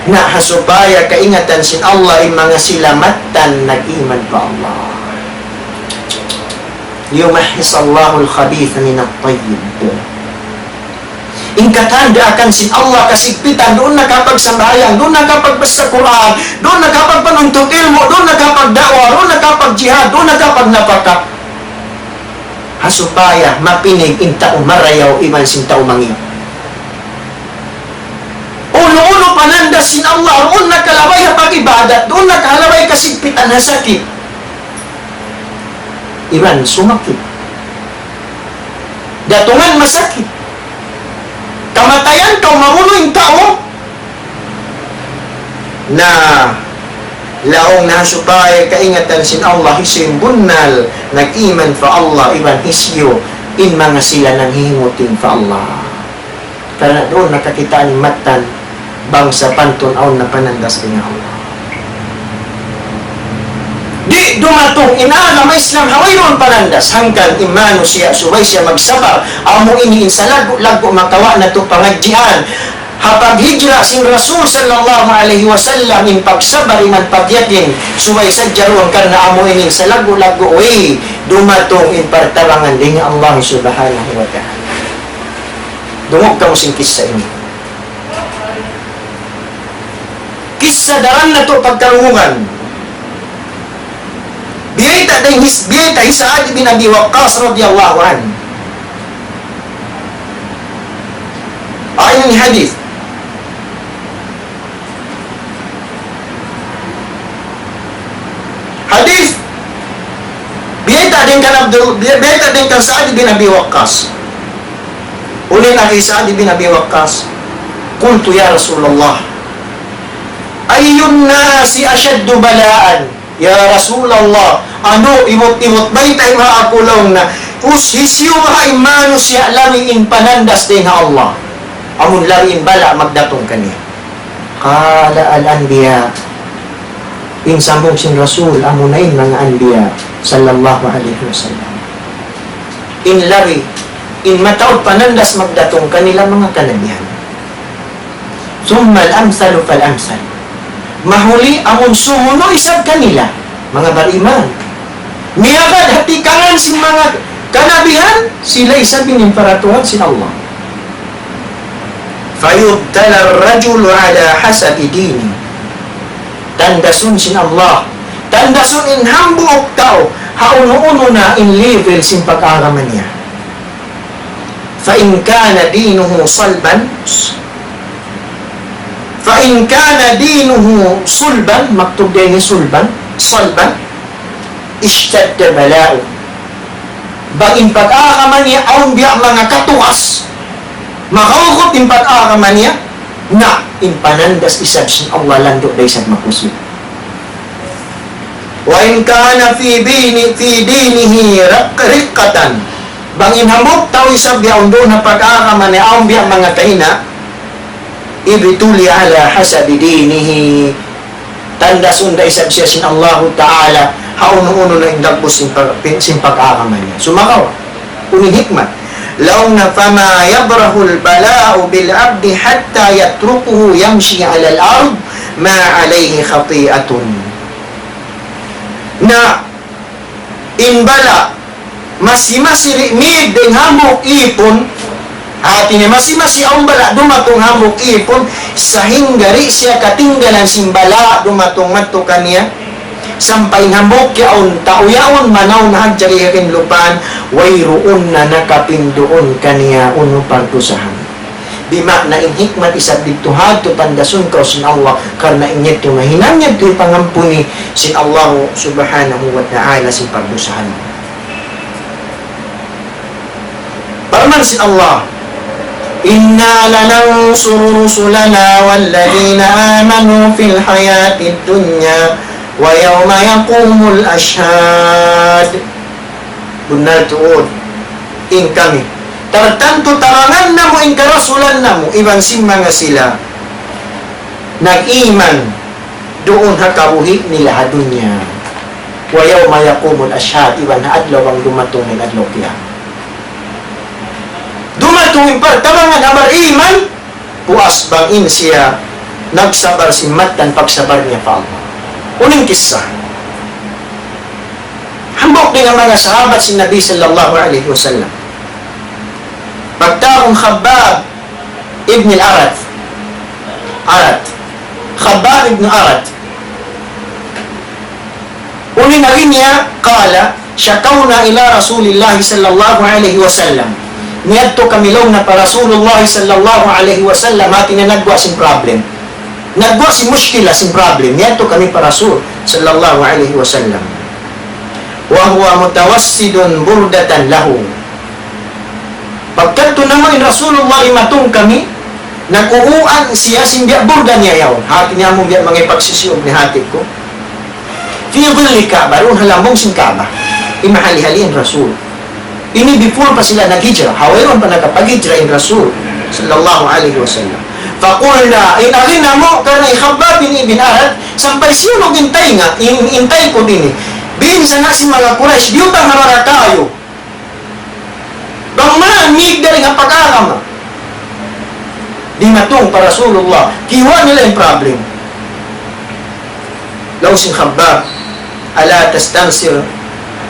Na ha supaya kaingatan sin Allah in manga sila mattan nag-iman pa Allah. ليمحص الله الخبيث من الطيب. In katan daakan sin Allah kasigpitan, duun na kapagsambahayang, duun na kapagbasa Qur'an, duun na kapagpanuntut ilmu', duun na kapagda'wa, duun na kapagjihad, duun na kapagnapaka. Ha supaya mapinig in tau marayaw iban sin tau mangi'. Unu-unu panandas sin Allah, duun na kalabay ha pag-ibadat, duun na kalabay kasigpitan ha sakit. Iban sumakit. Datungan masakit. Kamatayan kaw mabunu' in tau. Na laung na ha supaya kaingatan sin Allah hisiyu in bunnal nag-iman pa Allah iban hisiyu in manga sila nanghihinguting pa Allah. Karna' duun na kakitaan in mattan, bang sapantun awn na panandas dayn ha Allah. Di' dumatung in agama Islam ha wayruun panandas, hangkan in manusiya' subay siya magsabar, amu ini in salaggu'-laggu' makawa' natu' pangadjian. Ha paghijra sin Rasul sallallahu alayhi wasallam in pagsabar iban pagyakin, subay sadja duun karna' amu ini in salaggu'-laggu' way dumatung in partabangan dayn ha Allah subhanahu wa ta'ala. Dungug kamu sin kissa ini. Kissa daran natu' pagkalungugan. Biyayta' dayn hi, biyayta' hi Sa'ad bin Abi Waqqas radiyallahu anhu. Awn hadith. Hadith. Biyayta' dayn kan Abdul, biya-, biyayta' dayn kan Sa'ad bin Abi Waqqas. Unu in agi hi Sa'ad bin Abi Waqqas, قلت يا رسول الله، أي الناس أشد بلاء؟ Ya Rasulullah, anu, ibut-ibut baytai ha aku laung niya, hisiyu baha' in manusiya' labi in panandas dayn ha Allah? Amun labi in bala' magdatung kaniya. قال الأنبياء. In sambung sin Rasul, amuna in manga anbiya, sallallahu alayhi wasallam. In labi, in mataud panandas magdatung kanila manga kanabihan. ثم الأمثل فالأمثل. Mahuli amun sumunu' isab kanila, manga bariman. Miyagad ha tikangan sin manga kanabihan, sila isab in paratuhan sin Allah. فيبتلى الرجل على حسب دينه. Tandasun sin Allah. Tandasun in hambuuk tau, ha unu-unu na in level sin pag-agama niya. فإن كان دينه صلبا، فإن كان دينه صلبا، maktub dayn ha صلبا, صلبا, اشتد بلاؤه. Bang in pag-agama niya awn biya' manga katuas, makaugut in pag-agama niya, na in panandas isab sin Allah landu' da isab makusug. وإن كان في دين، في دينه رق-، رقة. Bang in hambuuk tau isab biya' awn duun ha pag-agama niya awn biya' manga kahina', ابتلي على حسب دينه. Tandasun da isab siya sin Allahu Ta'ala, ha unu-unu na in dagbus sin pag-, sin pag-agama niya. Sumagawa', unu in hikmat? Laung niya, فما يبرح البلاء بالعبد حتى يتركه يمشي على الأرض ما عليه خطيئة. Na, in bala', masi-masi di' mīg dayn hambuuk īpun, hāti niya masi-masi awn bala' dumatung hambuuk īpun, sahingga di' siya katinggalan sin bala' dumatung madtu kaniya, sampay in hambuuk yaun tau yaun manaw na hadja dayn ha kinlupaan, wayruun na nakapinduun kaniya unu pagdusahan. Bima'na in hikmat isab didtu hādtu tandasun kaw sin Allah, karna' in yadtu mahinang yadtu hipangampuni sin Allah Subhanahu wa Ta'ala sin pagdusahan. Parman sin Allah, إنا لننصر رسلنا والذين آمنوا في الحياة الدنيا ويوم يقوم الأشهاد. Bunnal tuud in kami. Tartantu tabangan namu' in karasulan namu', iban sin manga sila nag-iman duun ha kabuhi' nila ha dunya. ويوم يقوم الأشهاد, iban ha adlaw bang dumatung in adlaw kiyamat. Dumatung in partabangan ha bariman, puas bang in siya nagsabar sin mattan pagsabar niya pa Allah. Unu in kissa? Hambuuk dayn ha manga sahabat sin Nabi sallallahu alayhi wasallam. Pagtawagun Khabbab ibn al-Arat. Arat. Khabbab ibn Arat. Unu in agi niya, قال: شكونا إلى رسول الله صلى الله عليه وسلم. Miyadtu kami laung niya pa Rasulullah sallallahu alayhi wasallam, hāti niya nagguwa' sin problem. Nagguwa' sin mushkila, sin problem. Miyadtu kami pa Rasul sallallahu alayhi wasallam. وهو متوسد بردة له. Pagkadtu namu' in Rasulullah, dimatung kami, nag-uuan siya sin biya' burda niya yaun. Hāti niya amu biya' manga pagsisiyug niya hāti ku. في ظل الكعبة, duun ha lambung sin Ka'bah. Imahali-hali in Rasul. Ini before pa sila naghijra, ha wayruun pa nakapaghijra in Rasul sallallahu alayhi wasallam. فقلنا, in agi namu' karna' hi Khabbab bin Ibn Arat, sampay siyulug in taynga, in, in taykud ini. Biin sa na sin manga Quraysh, diyutang ha manga kayu. Bang man, mīg dayn ha pag-agama. Dimatung pa Rasulullah, kiyuwa' nila in problem. Laung sin Khabbab, ألا تستنصر،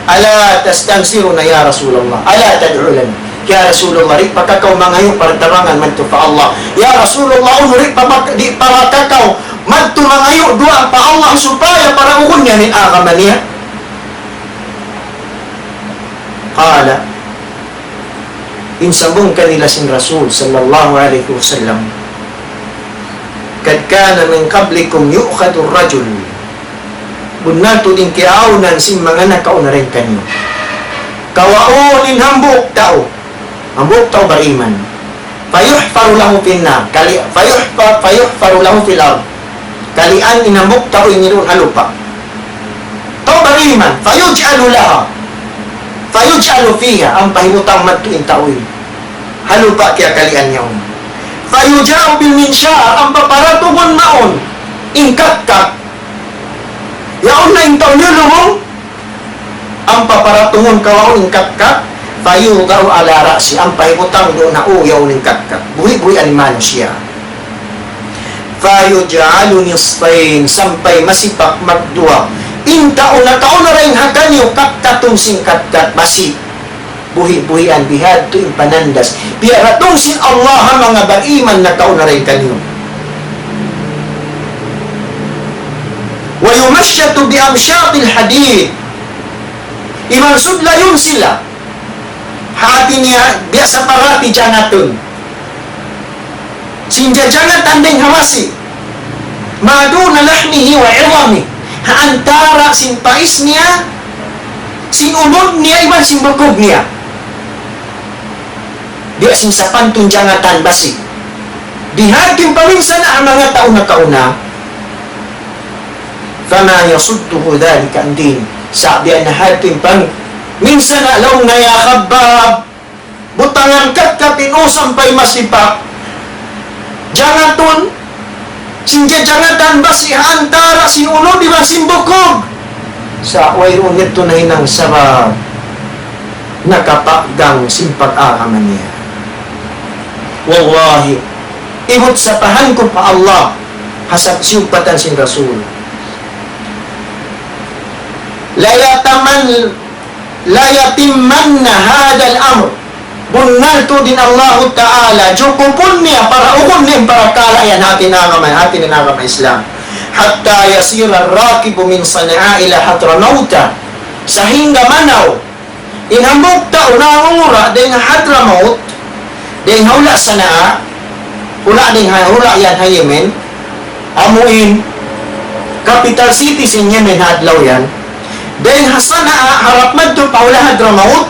ألا تستنصرنا يا رسول الله، ألا تدعو لنا. Ya Rasulullah, di' pa kaw mangayu' partabangan madtu pa Allah. Ya Rasulullah, unu di' pa mak-, di' pa kaw madtu mangayu' duwaa pa Allah supaya parahugun niya in agama niya. قال, in sambung kanila sin Rasul sallallahu alayhi wasallam, قد كان من قبلكم يؤخذ الرجل. Bunnal tuud in kiyaawnan sin manga nakauna dayn kaniyu. Kawaun in hambuuk tau. Hambuuk tau bariman. فيحفر له في النار. Kali-, فيحفر، فيحفر له في الأرض. Kalian in hambuuk tau ini duun ha lupa'. Tau bariman. فيجعل لها. فيجعل فيها. Ampa hibutang madtu in tau ini ha lupa' kiyakalian niya yaun. فيجاء بالمنشار. Ampa paratungun mawn in katkat. Yaun na in tau niyu lumung. Ampa paratungun kawaun in katkat, فيوضع على رأسه, ampa hibutang duun ha ū yaun in katkat. Buhi'-buhian in manusiya'. فيجعل نصفين, sampay masipak magduwa. In tau nakauna dayn ha kaniyu katkatun sin katkat masi. Buhi'-buhian, bihadtu in panandas. Piyaratung sin Allah ha manga bariman nakauna dayn kaniyu. ويمشط بأمشاط الحديد. Iban sudlayun sila. Hati niya, biya' sa parati jangatun. Sin jajangatan dayn ha masi. ما دون لحمه وعظمه. Ha antara' sin pais niya, sin unud niya, iban sin bukug niya. Biya' sin sapantun jangatan basi'. Bihadtu in paminsana' ha manga tau nakauna. فما يصده ذلك عن دينه. Sa' biya' na hadtu in paminsana' laung niya, ya Khabbab, butangan katkat in ū sampay masipak. Jangatun, sin jajangatan basi' ha antara' sin unud iban sin bukug. Sa' wayruun yadtu nahinang sabab nakapaggang sin pag-agama niya. Wallahi, ibut sapahan ku pa Allah, ha siyumpatan sin Rasul. ليتمن، ليتمن هذا الأمر. Bunnal tuud in Allahu Ta'ala, jukupun niya, paraugun niya in parakala' yan ha atin agama, ha atin agama Islam. حتى يصير الراكب من صنعاء إلى حضرموت. Sahingga manaw in hambuuk tau nangungura' dayn ha Hadramaut, dayn ha hula' Sana'a, hula' dayn ha, hula' yan ha Yemen, amu in capital city sin Yemen ha adlaw yan. Dayn ha Sana'a harap madtu pa hula' Hadramaut,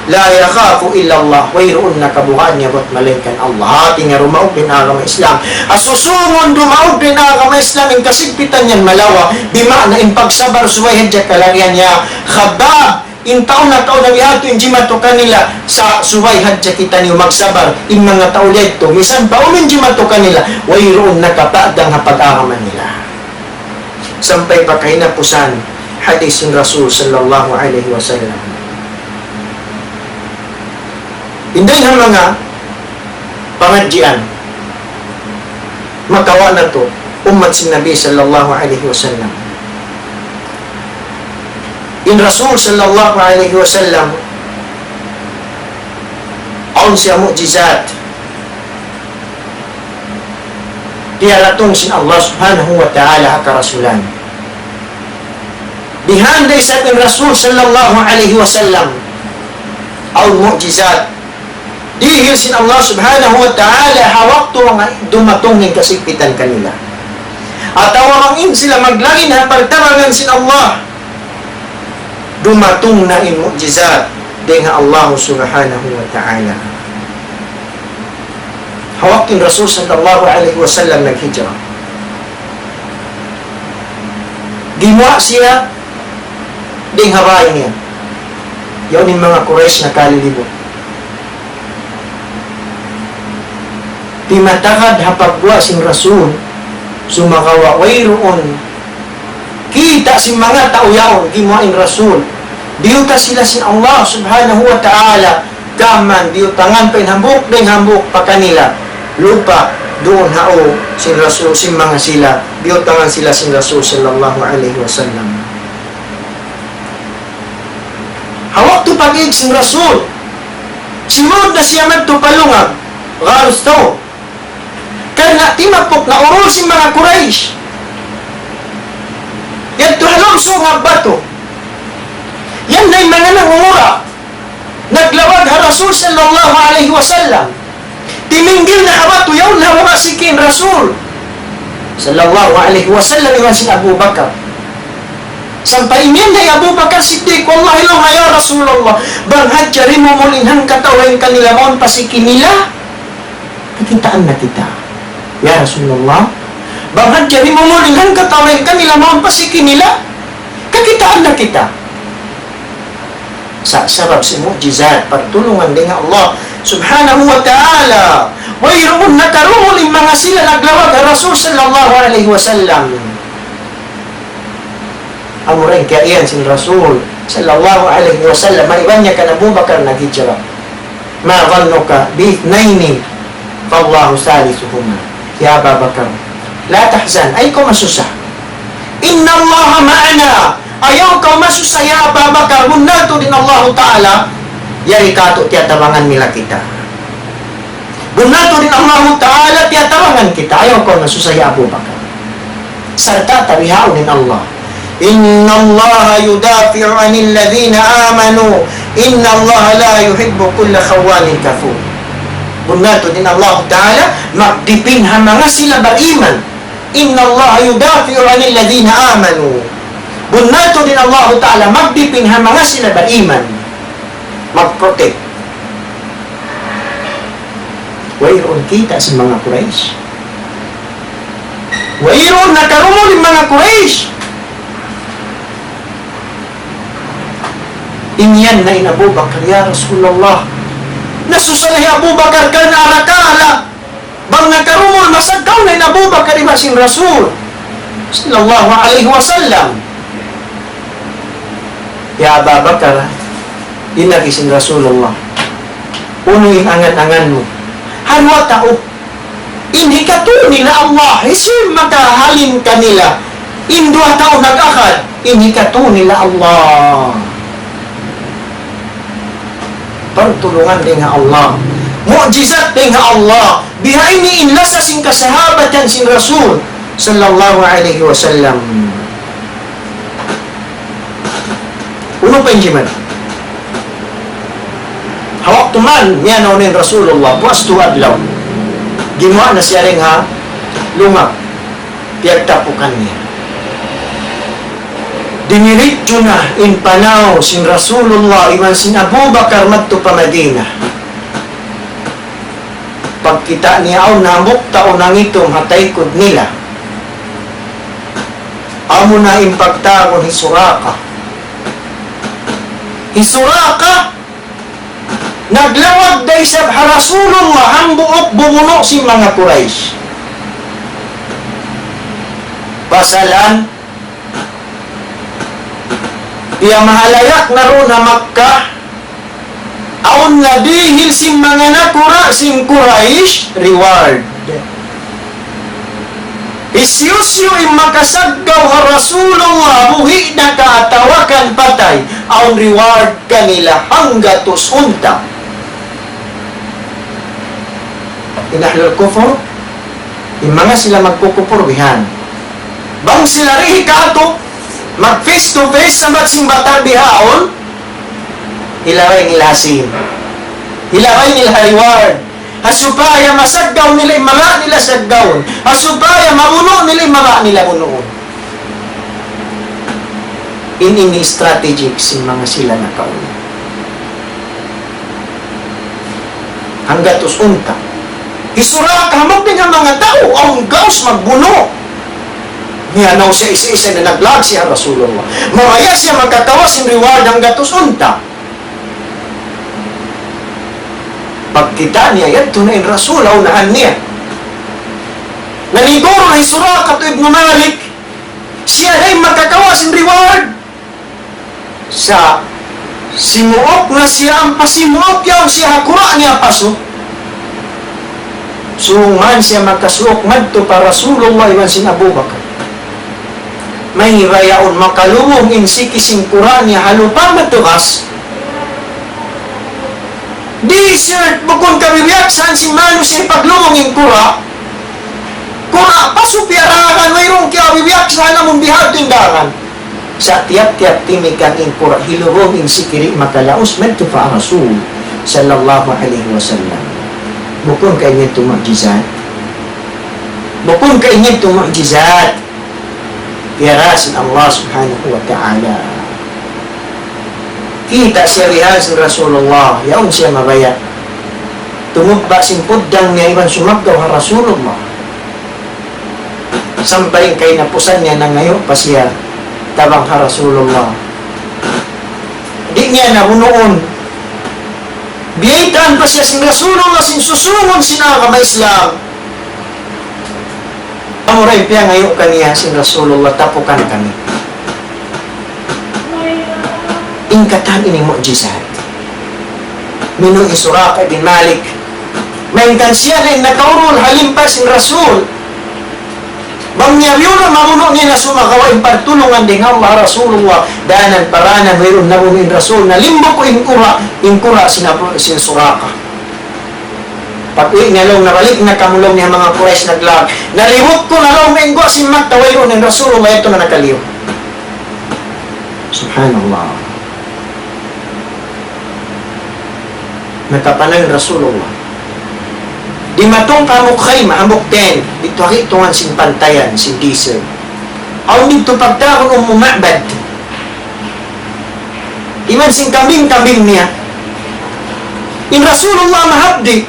لا يخاف إلا الله. Wayruun na kabugaan niya bat malaingkan Allah. Hati niya dumaug in agama Islam. Asusungun dumaug in agama Islam, in kasigpitan yan malawa'. Bima'na in pagsabar subay hadja kalagihan niya. Khabbab, in tau nakauna biya' hādtu in jimatu kanila, sa' subay hadja kitaniyu magsabar. In manga tau yadtu, misan pa unu in jimatu kanila, wayruun nakapaggang ha pag-agama nila. Sampay pa kahinapusan hadis sin Rasul sallallahu alayhi wasallam. Inday ha manga pangadjian, makawa' natu', ummat sin Nabi sallallahu alayhi wasallam. In Rasul sallallahu alayhi wasallam, awn siya mu'jizat piyaratung sin Allah Subhanahu wa Ta'ala ha karasulan. Bihan da isab in Rasul sallallahu alayhi wasallam awn mu'jizat dihil sin Allah Subhanahu wa Ta'ala ha waktu manga dumatung in kasigpitan kanila. Atawa bang in sila maglagid ha pagtabangan sin Allah, dumatung na in mu'jizat dayn ha Allah Subhanahu wa Ta'ala. Ha waktu in Rasul sallallahu alayhi wasallam naghijra, gimuwa' siya dayn ha bāy niya. Yaun in manga Quraysh nakalilibut. Timatagad ha pagguwa' sin Rasul, sumagawa' wayruun kita' sin manga tau yaun, gimuwa' in Rasul. Biyuta' sila sin Allah Subhanahu wa Ta'ala, gām biyutangan pa in hambuuk, dayng hambuuk pa kanila lupa', duun ha u sin Rasul, sin manga sila, biyutangan sila sin Rasul sallallahu alayhi wasallam. Ha waktu pag-ig sin Rasul, simud na siya madtu pa lungag, Gharu Thawr. Karna' timapuk na urul sin manga Quraysh. Yadtu ha lawm sunga' batu. Yan na in manga nangungura'. Naglawag ha Rasul sallallahu alayhi wasallam. Timinggil na ha batu yaun ha manga siki in Rasul sallallahu alayhi wasallam iban sin Abu Bakar. Sampay imiyan na hi Abu Bakar Siddiq, "Wallahi laung niya, ya Rasulullah, bang hadja rimumul in hangkatau dayn kanila mawn pa siki nila, kakitaan na kita. Ya Rasulullah, bang hadja rimumul in hangkatau dayn kanila mawn pa siki nila, kakitaan na kita." Sa-, sabab sin mu'jizat, partulungan dayn ha Allah Subhanahu wa Ta'ala. Wayruun nakarumul in manga sila naglawag ha Rasul sallallahu alayhi wasallam. Amura in kiyaiyan sin Rasul sallallahu alayhi wasallam, maiban niya kan Abu Bakar naghijra. ما ظنك باثنين فالله ثالثهما. Ya Aba Bakar, la tahzan, ayaw kaw masusa. إن الله معنا. Ayaw kaw masusa, ya Aba Bakar, bunnal tuud in Allahu Ta'ala yari kātu' tiyatabangan nila kita. Bunnal tuud in Allahu Ta'ala tiyatabangan kita. Ayaw kaw masusa, ya Abu Bakar. Sarta' ta bihaun in Allah. إن الله يدافع عن الذين آمنوا إن الله لا يحب كل خوان كفور. Bunnal tuud in Allahu Ta'ala magdipin ha manga sila bariman. إن الله يدافع عن الذين آمنوا. Bunnal tuud in Allahu Ta'ala magdipin ha manga sila bariman. Mag-protect. Wayruun kita' sin manga Quraysh. Wayruun nakarumul in manga Quraysh. Imiyan na in Abu Bakar, "Ya Rasulullah." Nasusa na hi Abu Bakar karna' arakala'. Bang nakarumul masaggaw na in Abu Bakar iban sin Rasul sallallahu alayhi wasallam. "Ya Aba Bakar," in agi sin Rasulullah, "unu in angan-angan mu ha duwa tau in hikatū nila Allah, hisiyu in makahalin kanila in duwa tau nag-agad in hikatū nila Allah?" Partulungan dayn ha Allah. Mu'jizat dayn ha Allah. Bihaini in lasa sin kasahabatan sin Rasul sallallahu alayhi wasallam. Unu pa in jimatu? Ha waktu man, miyanaw na in Rasulullah, puas tu adlaw. Gimuwa' na siya dayn ha lungag. Piyagtapukan niya. Dimiritsu na in panaw sin Rasulullah iban sin Abu Bakar madtu pa Madinah. Pagkita' niya awn hambuuk tau nangitung ha taykud nila. Amuna in pagtawagun hi Suraqa. Hi Suraqa, naglawag da isab ha Rasulullah hambuuk bumunu' sin manga Quraysh. Pasalan, piyamahalayak na duun ha Makkah, awn na dihil sin manga nakura' sin Quraysh, reward. Hisiyu-siyu in makasaggaw ha Rasulullah, buhi' na ka atawa kan patay, awn reward kanila hanggatus unta'. In ahlul kufur, in manga sila magkukupur bihan. Bang sila di' hikatu', mag face to face, sambat sin batal bihaun, hilaway nila ha sīn. Hilaway nila ha reward. Ha supaya masaggaw nila in manga nila saggawun. Ha supaya mabunu' nila in manga nila bunuun. In ini strategic sin manga sila nakauna. Hanggatus unta'. Hi Suraqa, hambuuk dayn ha manga tau, awn gaus magbunu'. Miyanaw siya isa-isa na naglag siya ha Rasulullah. Mabaya' siya makakawa' sin reward hanggatus unta'. Pagkita' niya, yadtu na in Rasul, ha unahan niya. Naniguru na hi Suraqah ibn Malik, siya na in makakawa' sin reward. Sa' simuuk na siya, ampa simuuk yaun siya ha kura' niya pasu'. Sūng man siya makasuuk madtu pa Rasulullah iban sin Abu Bakar. Mayta' yaun makalubung in siki sin kura' niya ha lupa' matugas. Desert, bukun kabibiyaksahan sin manusiya' paglubung in kura'. Kura' pasu' piyaragan, wayruun kiyabibiyaksahan amun bihadtu in daran. Sa' tiyap-tiyap timikang in kura' hilubung in siki di' makalaus madtu pa Rasul sallallahu alayhi wasallam. Bukun ka in yadtu mu'jizat? Bukun ka in yadtu mu'jizat? Piyara sin Allah subhanahu wa ta'ala. Kita' siya bihan sin Rasulullah, yaun siya mabaya'. Tumubba' sin puddang niya iban sumaggaw ha Rasulullah. Sampay in kahinapusan niya nangayu' pa siya tabang ha Rasulullah. Di' niya nabunuun. Biyaytaan pa siya sin Rasulullah sin susungun sin agama Islam. Amura in piyangayu' kaniya sin Rasulullah, tapukan kami. In katan ini mu'jizat. Minu hi Suraqah bin Malik. Malayngkan siya na in nakaurul ha limpa sin Rasul. Bang niya biya' na mabunu' niya na sumagawa' in pagtulungan dayn ha Allah Rasulullah. Dayn ha paranan wayruun nabunu' in Rasul. Nalimbuk in kura', in kura' sin Abu, sin Suraqah. Pag-uwi' niya laung, nabalik na kamu laung niya manga Quraysh naglag. Nalibut ku na laung in guwa' sin Makkah, wayruun in Rasulullah, yadtu na nakaliyu. Subhanallah. Nakapanaw in Rasulullah. Dimatung pa hambuuk khayma, hambuuk tent, didtu ha kitungan sin pantayan, sin desert. Awn didtu pagtawagun Ummu Ma'bad. Iban sin kambing-kambing niya. In Rasulullah mahapdi'.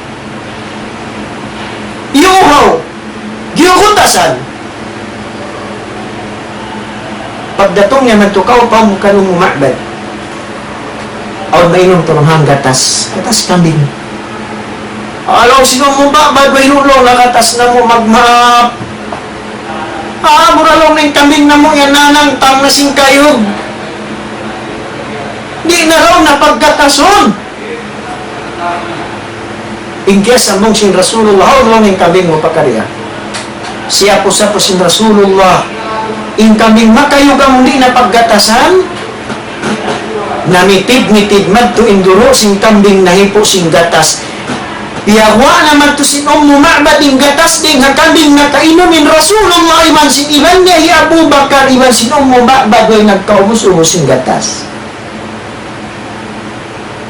Iyuhaw. Giyugutasan. Pagdatung niya madtu kaw pa kan Ummu Ma'bad. Awn mainum tuud ha gatas. Gatas kambing. Laung sin Ummu Ma'bad, "Way laung, nagatas namu', magmaap. Ah, mura laung in kambing namu' yan nanangtang na sin kayug. Di' na laung napaggatasun." In kiyasambung sin Rasulullah, "Hawnu laung in kambing mu pakariya?" Siyapu-sapu sin Rasulullah, "In kambing makayug amu di' napaggatasan." Namitid-mitid madtu in duru' sin kambing nahipu' sin gatas. Piyaguwa' na madtu sin Ummu Ma'bad in gatas dayn ha kambing nakainum in Rasulullah iban sin iban niya hi Abu Bakar iban sin Ummu Ma'bad way nagkaubus-ubus sin gatas.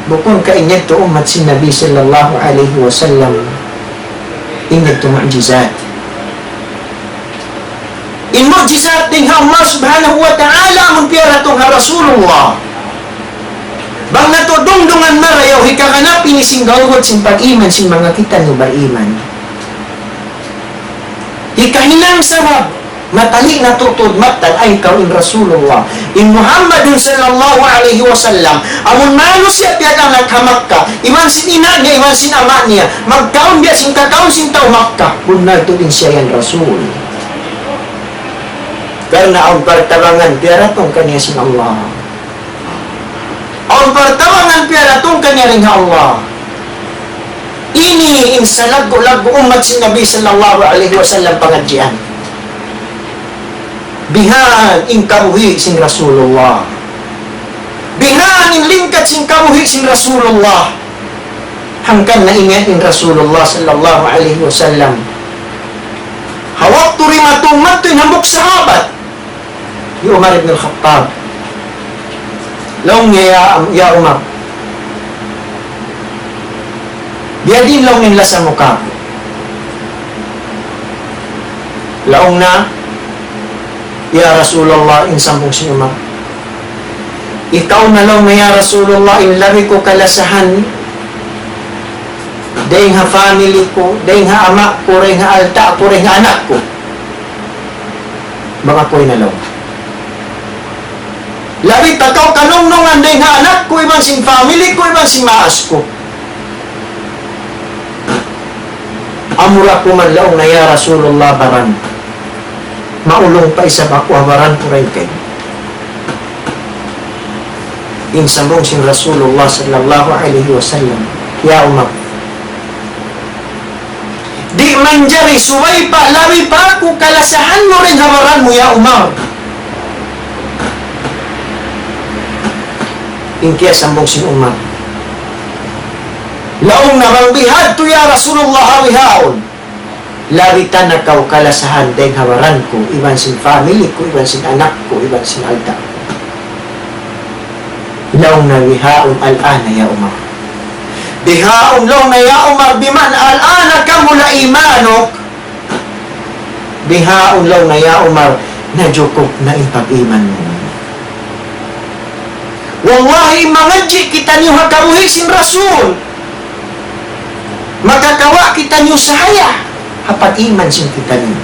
Bukun ka in yadtu ummat sin Nabi sallallahu alayhi wasallam, in yadtu mu'jizat. In mu'jizat dayn ha Allah subhanahu wa ta'ala amun piyaratung ha Rasulullah. Bang natu' dungdungan marayaw hikaganap ini sin gawgut sin pag-iman sin manga kitaniyu bariman. Hikahinang sabab, matali' natu' tuud mattan, ay kaw in Rasulullah, in Muhammadun sallallahu alayhi wasallam, amun manusiya' piyag-anak ha Makkah, iban sin ina' niya, iban sin ama' niya, magkaun biya' sin kakaun sin tau Makkah, bunnal tuud in siya yan Rasul. Karna' awn partabangan piyaratung kaniya sin Allah. Awn partabangan piyaratung kaniya dayn ha Allah. Ini in salaggu'-laggu' ummat sin Nabi sallallahu alayhi wasallam pangadjian. Bihaan in kabuhi' sin Rasulullah. Bihaan in lingkat sin kabuhi' sin Rasulullah. Hangkan na ingat in Rasulullah sallallahu alayhi wasallam. Ha waktu dimatung madtu in hambuuk sahabat. Hi Umar ibn al-Khattab. Laung niya, "Ya, ya Umar, biyadiin laung in lasa mu kāku'?" Laung niya, "Ya Rasulullah," in sambung sin Umar, "ikaw na laung niya, ya Rasulullah, in labi ku kalasahan dayn ha family ku, dayn ha ama' ku, dayn ha alta' ku, dayn ha anak ku." Bang aku in laung. Labi ta kaw kanungnungan dayn ha anak ku, iban sin family ku, iban sin maas ku. Amura ku man laung niya, "Ya Rasulullah, baran. Maulung pa isab aku ha baran ku dayn kaymu." In sambung sin Rasulullah sallallahu alayhi wasallam, "Ya Umar, di' manjari subay pa, labi pa aku kalasahan mu dayn ha baran mu, ya Umar." In kiyasambung sin Umar, laung niya, "Bang bihadtu, ya Rasulullah, ha bihaun, labi ta na kaw kalasahan dayn ha baran ku, iban sin family ku, iban sin anak ku, iban sin alta' ku." Laung niya, "Bihaun الآن يا عمر." Bihaun laung niya, "Ya Umar, بمعنى الآن كمل إيمانك." Bihaun laung niya, "Ya Umar, najukup na in pag-iman mu." Wallahi, mangadji' kitaniyu ha kabuhi' sin Rasul, makakawa' kitaniyu sahaya ha pag-iman sin kitaniyu.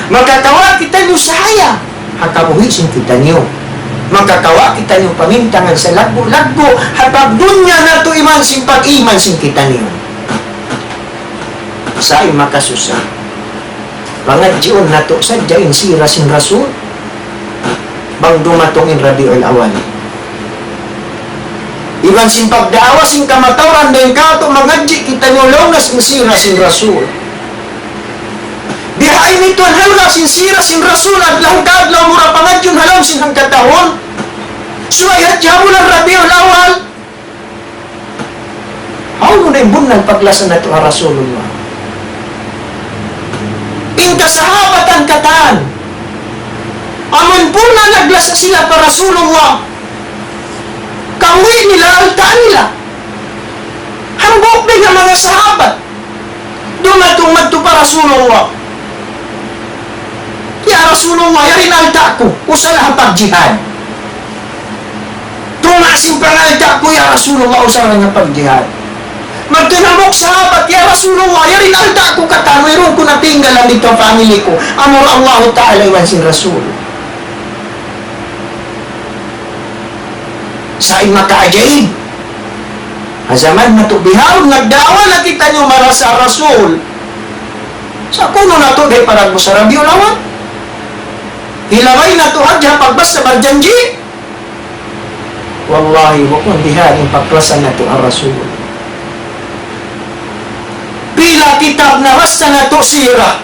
Makakawa' kitaniyu sahaya ha kabuhi' sin kitaniyu. Makakawa' kitaniyu pamintangan salaggu'-laggu' ha pagdunya natu' iban sin pag-iman sin kitaniyu. Sa' in makasusa, pangadjiun natu' sadja in sira sin Rasul bang dumatung in Rabiul Awal. Iban sin pagdaawa sin kamatauran dayn kātu', mangadji' kitaniyu laung niya sin sira sin Rasul. Bihaini tuwan, halga' sin sira sin Rasul, adlaw ka adlaw mu ra pangadjiun ha lawm sin hangkatahun. Subay hadja ha bulan Rabiul Awal. Hawnu na in bunnal paglasa natu' ha Rasulullah? In kasahabatan katan, amun purna naglasa sila pa Rasulullah, kabuhi' nila, alta' nila. Hambuuk dayn ha manga sahabat dumatung madtu pa Rasulullah, "Ya Rasulullah, yari in alta' ku, usaha na ha pag-jihad. Tunga' sin pangalta' ku, ya Rasulullah, usaha na ha pag-jihad." Madtu in hambuuk sahabat, "Ya Rasulullah, yari in alta' ku katan, wayruun ku na tinggalan didtu ha family ku. Amura Allahu Ta'ala iban sin Rasul." Sa' in makaajaib, ha jaman natu' bihaun, nagdaawa na kitaniyu marasa Rasul. Sa' kunu' natu' di' pa nagbusa Rabiul Awal. Hilabay natu' hadja pagbasa barjanji'. Wallahi, bukun bihaun in paglasa natu' ha Rasul. Pila kitab nabasa natu' sira.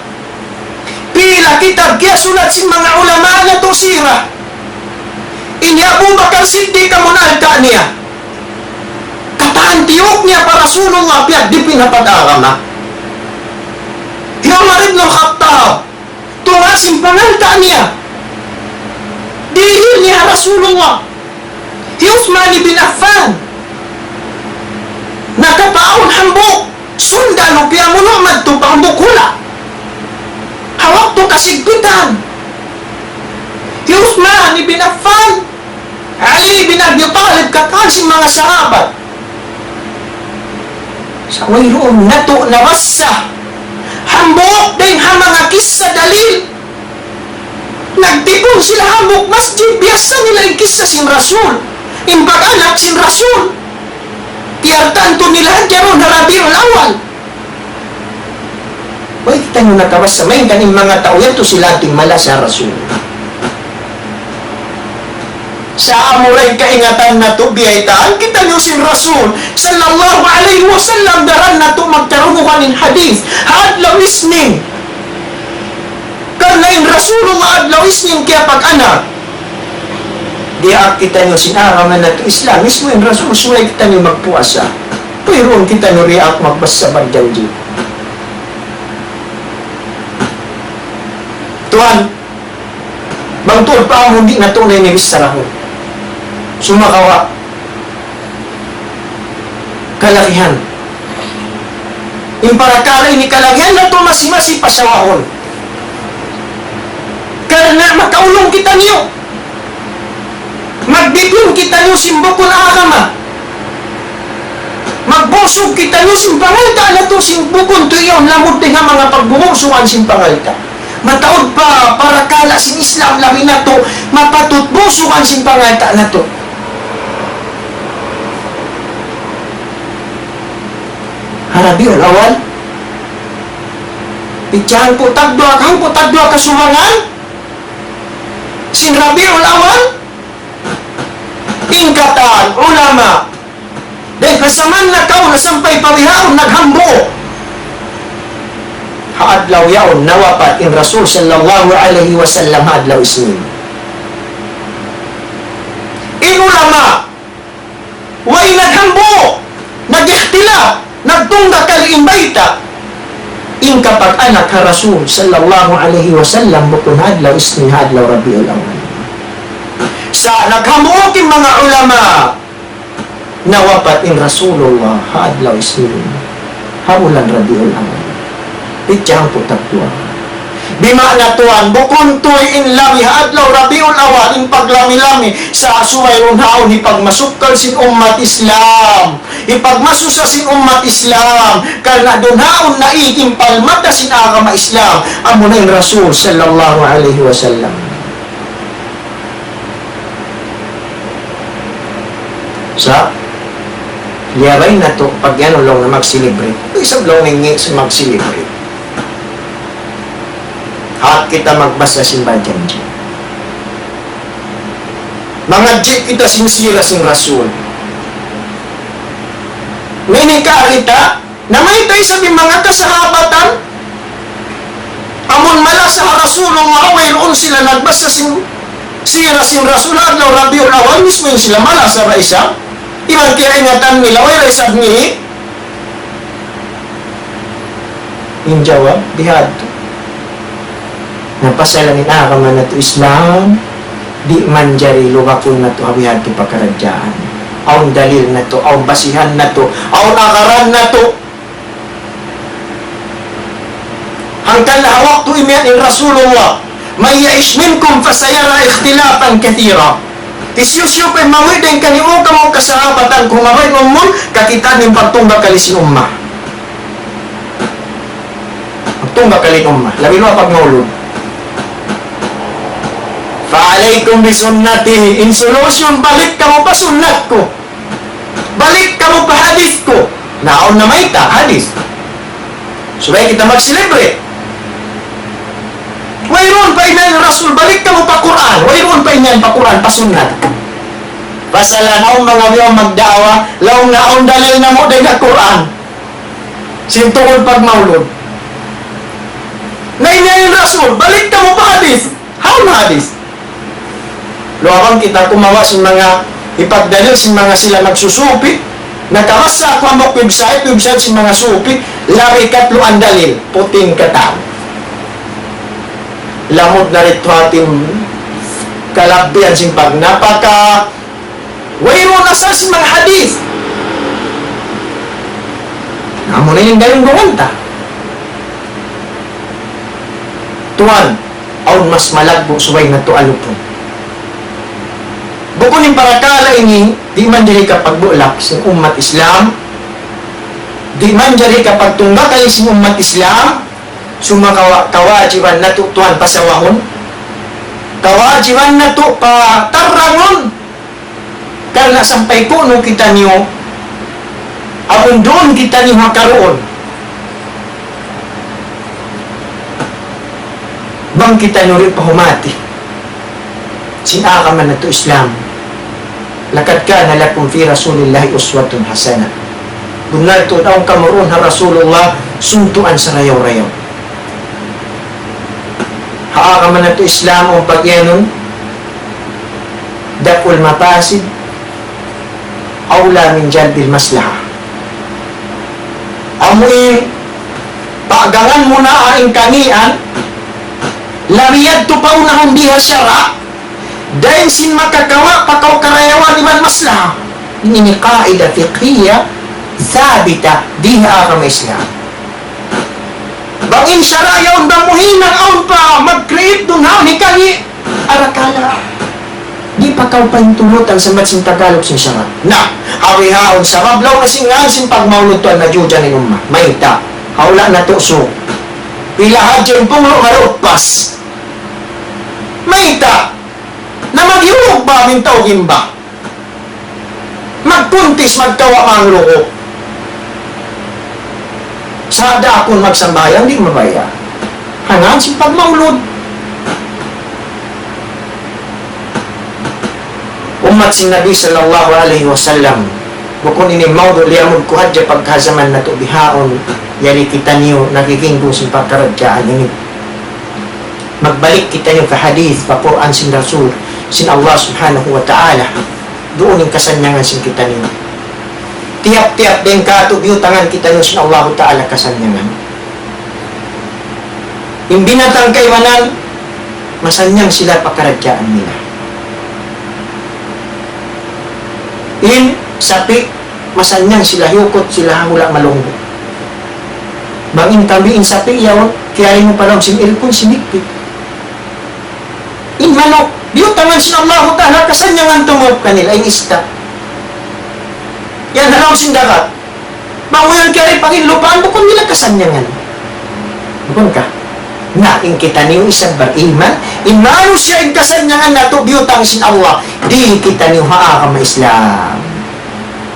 Pila kitab kiyasulat sin manga ulama natu' sira. In hi Abu Bakar Siddiq amun alta' niya, katan tiyuk niya pa Rasulullah, piyagdipin ha pag-agama. Hi Umar ibn al-Khattab, tunga' sin pangalta' niya, dihil niya ha Rasulullah. Hi Uthman ibn Affan, nakapaun hambuuk sundalu piyamunu' madtu pa hambuuk hula' ha waktu kasigpitan. Hi Uthman ibn Affan, Ali bin Abi Talib, katan sin manga sahabat. Sa' wayruun natu' nabasa hambuuk dayn ha manga kissa dalil. Nagtipun sila hambuuk masjid, biyassa nila in kissa sin Rasul, in pag-anak sin Rasul. Tiyartantu nila hadja duun ha Rabiul Awal. Way kitaniyu nakabasa, malayngkan in manga tau yadtu sila in malasa Rasul. Sa' amura in kaingatan natu', biyaytaan kitaniyu sin Rasul sallallahu alayhi wasallam, daran natu' magkarungugan in hadith ha adlaw Isnin. Karna' in Rasulullah adlaw Isnin kiyapag-anak. Diyaak kitaniyu sin agama natu' Islam, mismu in Rasul, subay kitaniyu magpuasa. Wayruun kitaniyu diyaak magbasa barjanji'. Tuwan, bang tuud pa amun di' natu' na ini bissarahun. Sumagawa', kalagihan. In parakala' ini kalagihan natu' masi-masi pasawahun. Karna' makaulung kitaniyu. Magdipin kitaniyu sin bukun agama. Magbusug kitaniyu sin pangalta' natu' sin bukun tuud yaun, lamud dayn ha manga pagbubusugan sin pangalta'. Mataud pa parakala' sin Islam labi natu', mapatut busugan sin pangalta' natu'. Ha Rabiul Awal, Pitsa hangpu' tagduwa, hangpu' tagduwa kasubangan sin Rabiul Awal, in katan ulama, dayn ha jaman nakauna sampay pa bihaun naghambuuk. Ha adlaw yaun nawapat in Rasul sallallahu alayhi wasallam ha adlaw Isnin. In ulama, way naghambuuk, nag-ikhtilaf, nagtunggakali in bayta'. In kapag-anak ha Rasul sallallahu alayhi wasallam bukun ha adlaw Isnin, ha adlaw Rabiul Awal. Sa' naghambuuk in manga ulama, nawapat in Rasulullah ha adlaw Isnin, ha bulan Rabiul Awal. Pitsa hangpu' tagduwa. Bima'na tuwan, bukun tuy in lami ha adlaw Rabiul Awal, in paglami-lami, sa' subay duun haun hipagmasukkal sin ummat Islam. Hipagmasusa sin ummat Islam. Karna' duun haun na in palmata sin agama Islam. Amuna in Rasul sallallahu alayhi wasallam. Sa', liyabay natu', pag yan laung na mag-celebrate. Isab laung na ngi' mag-celebrate. Hati kita magbasa sin bajanji. Mangadji' kita sin sira sin Rasul. Minikari ta, namayta' isab in manga kasahabatan, amun malasa ha Rasulullah, wayruun sila nagbasa sin sira sin Rasul ha adlaw Rabiul Awal, mismu in sila malasa ba isab? Iban kiyaingatan nila, way ra isab nihi'? In jawab, bihadtu. Na pasal in agama natu' Islam, di' manjari lubakun natu' ha bihadtu pakaradjaan. Awn dalil natu', awn basihan natu', awn agaran natu'. Hangkan ha waktu imiyan in Rasulullah, من يعش منكم فسيرى اختلافا كثيرا. Hisiyu-siyu pa in mawi' dayn kaniyu, kamu kasahabatan ku, mawi' ummun, kakitaan niyu in pagtunggakali sin umma. Pagtunggakali in umma. Labi luwa pagmaulud. فعليكم بسنتي. In solution, balik kamu pa sunnat ku. Balik kamu pa hadith ku. Na, awn namayta', hadith. Subay kita mag-celebrate. Wayruun pa imiyan Rasul, balik kamu pa Qur'an. Wayruun pa imiyan pa Qur'an, pa sunnat. Pasalan awn manga biya' magda'wa, laung na awn dalil namu' dayn ha Qur'an. Sin tungud pagmaulud. Na imiyan in Rasul, balik kamu pa hadith. Hawnu hadith? Luaban kita kumawa' sin manga hipagdalil sin manga sila magsusupi. Nakabasa aku hambuuk website, website sin manga supi, labi katluan dalil, puting katan. Lamud na rin tuhatin kalabihan sin pagnapaka, wayruun asal sin manga hadith. Amu na in dalil mu kanta. Tuwan, awn mas malaggu' subay natu' alupun. Bukun in parakala' ini, di' manjari kapagbulak sin ummat Islam, di' manjari kapagtunggakali sin ummat Islam, sumagawa' kawajiban natu' tuwan pasawahun, kawajiban natu' patarrangun, karna' sampay kunu' kitaniyu, amun duun kitaniyu ha karuun. Bang kitaniyu di' pa humati sin agama natu' Islam. لقد كان لكم في رسول الله أسوة حسنة. Bunnal tuud awn kamu duun ha Rasulullah, suntuan sarayaw-rayaw. Ha agama natu' Islam, awn pagiyanun, دفع المفاسد أولى من جلب المصلحة. Amu in paggangan mu na in kangīan, labi yadtu paunahun di ha sara', dayn sin makakawa' pa kaw karayawan iban maslaha. Ini qaida fiqhiyya thabita di ha agama Islam. Bang in sara' yaun bang mu hinang awn pa mag-create duun ha hikari, arakala' di' pa kaw pahintulutan sambat sin Tagalog sin sara'. Na, awi haun sabab laung na sin ngan sin pagmaulud tuwan na jujan in umma. Mayta'? Hawla' natu' su. Pila hadja in punglu' malupas. Mayta'? Na maghirug ba mintaw gimba? Magkuntis, magkawa' mangluko. Sa' da akun magsambahayang, di' mabaya'. Hangkan sin pagmaulud. Ummat sin Nabi sallallahu alayhi wasallam. Bukun ini mawdu' liyamud ku hadja pagka jaman natu' bihaun, yari kitaniyu nakikinggu sin pagkaradjaan ini. Magbalik kitaniyu ka hadith, pa Qur'an sin Rasul, sin Allah Subhanahu wa Ta'ala. Duun in kasannyangan sin kitaniyu. Tiyap-tiyap dayn kātu' biyutangan kitaniyu sin Allahu Ta'ala kasannyangan. In binatang kaibanan, masannyang sila pakaradjaan nila. In sapi', masannyang sila hiyukut, sila hula' malunggu'. Bang in kambing, in sapi' yaun, kiyari mu pa lawm sin ilkun, simikpit. In manuk, biyutangan sin Allahu Ta'ala kasannyangan tumup kanila, in ista'. Yan ha lawm sin dagat. Bang yan kiyari pa in lupaan, bukun nila kasannyangan. Bukun ka? Na, in kitaniyu isab bariman, in manusiya' in kasannyangan natu' biyutang sin Allah, di' kitaniyu ha agama Islam.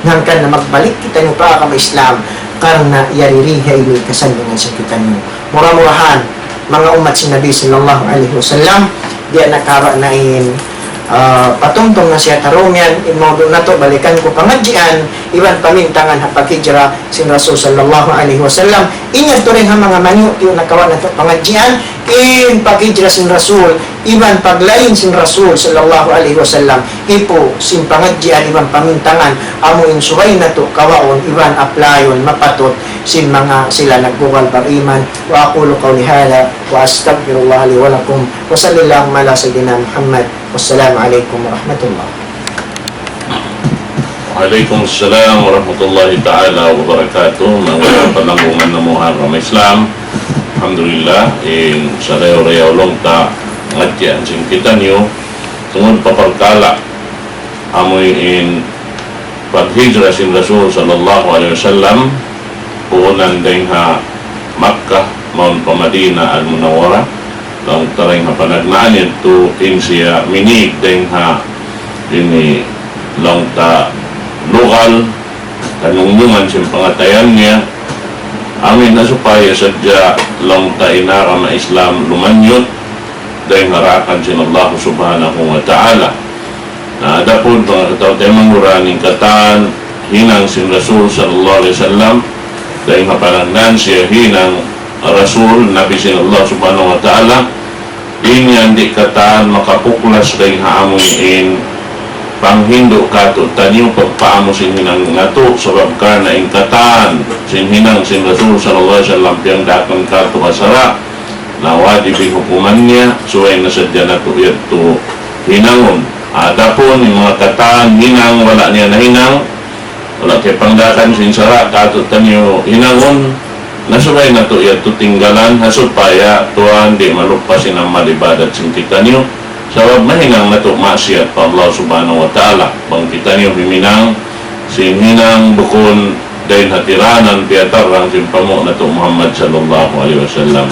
Hangkan na magbalik kitaniyu pa agama Islam, karna' yari riha ini kasannyangan sin kitaniyu. Mura-murahan, manga ummat sin Nabi sallallahu alayhi wasallam, di' na kaba' na in, ah, patumtum na siya tarungian, in mawdu' natu' balikan ku pangadjian, iban pamintangan ha paghijra sin Rasul sallallahu alayhi wasallam. In yadtu dayn ha manga maniyu', tiyu' na kaba' natu' pangadjian, in paghijra sin Rasul, iban paglain sin Rasul sallallahu alayhi wasallam, hipu' sin pangadjian iban pamintangan, amu in subay natu' kawaun iban aplayun mapatut sin manga sila naggugal bariman. وأقول قولي هذا وأستغفر الله لي ولكم وصلى اللهم على سيدنا محمد. والسلام عليكم ورحمة الله. Wa alaykum salam warahmatullahi ta'ala wabarakatuh. Manga palanggungan namu' ha agama Islam. Alhamdulillah, in sarayaw-rayaw laung ta ngadjian sin kitaniyu. Tungud pa parkala', amu in paghijra sin Rasul sallallahu alayhi wasallam, puunan dayn ha Makkah, mawn pa Madinah Al-Munawwarah, laung ta dayn ha panagnaan yadtu in siya minig dayn ha ini laung ta lugal, kanungnungan sin pangatayan niya, amu in ha supaya sadja laung ta in agama Islam lumanyut dayn ha daakan sin Allah Subhanahu wa Ta'ala. Na, adapun manga kataw-taymanghuran, in katan hinang sin Rasul sallallahu alayhi wasallam, dayn ha panagnaan siya hinang Rasul, Nabi sin Allah Subhanahu wa Ta'ala, in yan di' katan makapuklas dayn ha amu in panghindu' kātu'niyu pagpaamu sin hinang natu', sabab karna' in katan sin hinang sin Rasul sallallahu alayhi wasallam piyagdaakan kātu' ha sara', na wajib in hukuman niya, subay na sadja natu' yadtu hinangun. Adapun in manga katan hinang wala' niya nahinang, wala' kiyapangdaakan sin sara' kātu'niyu hinangun, na subay natu' yadtu tinggalan, ha supaya tuwan di' malupa sin amal ibadat sin kitaniyu, sabab mahinang natu' maksiyat pa Allah Subhanahu wa Ta'ala. Bang kitaniyu huminang sin hinang bukun dayn ha tiranan piyatarrang sin panghu' natu' Muhammad sallallahu alayhi wasallam.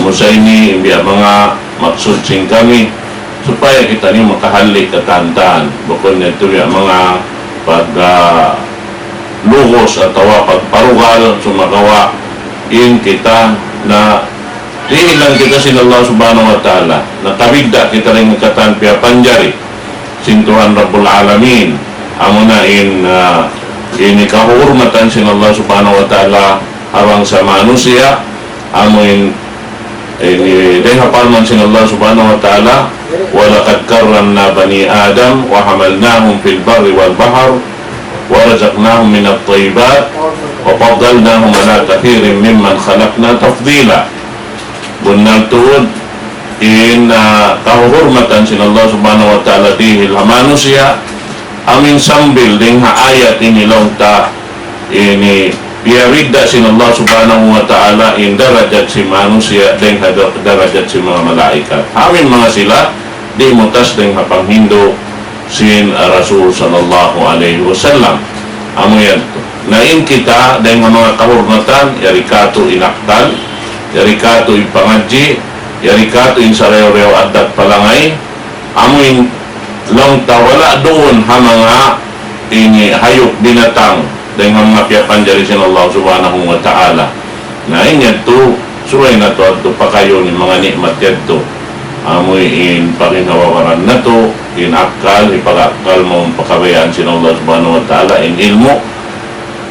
Amu sa ini in biya' manga maksud sin kami, supaya kitaniyu makahalli' katantan. Bukun na yadtu biya' manga pag, ah, lugus atawa pagparugal, sumagawa' in kita na dihilan kita sin Allah Subhanahu wa Ta'ala, na tabidda' kita dayn ha katan piyapanjari sin Tuhan Rabbul Alamin. Amuna in, ah, ini kahurmatan sin Allah Subhanahu wa Ta'ala ha bangsa manusiya', amu in, ini dayn ha parman sin Allah Subhanahu wa Ta'ala, وَلَقَدْ كَرَّمْنَا بَنِي آدَمَ وَحَمَلْنَاهُمْ فِي الْبَرِّ وَالْبَحْرِ وَرَزَقْنَاهُمْ مِنَ الطَّيِّبَاتِ وَفَضَّلْنَاهُمْ عَلَى كَثِيرٍ مِمَّنْ خَلَقْنَا تَفْضِيلًا. Bunnal tuud, in, ah, kahurmatan sin Allah Subhanahu wa Ta'ala dihil ha manusiya', amu in sambil dayn ha ayat ini laung ta, ini piyabidda' sin Allah Subhanahu wa Ta'ala in darajat sin manusiya' dayn ha da-, darajat sin manga malaikat. Amu in manga sila, di' mutas dayn ha panghindu' sin Rasul sallallahu alayhi wasallam. Amu yan. Na in kita, dayn ha manga kahurmatan, yari katu' in akkal, yari katu' in pangadji', yari katu' in sarayaw-rayaw addat palangay, amu in laung ta wala' duun ha manga ini hayup binatang, dayn ha manga piyapanjari sin Allah Subhanahu wa Ta'ala. Na in yadtu, Subay natu' adtu pakayun in manga ni'mat yadtu. Amu in paginhawa-baran natu', in akkal, hipag-akkal mawn pa kabayaan sin Allah Subhanahu wa Ta'ala, in ilmu',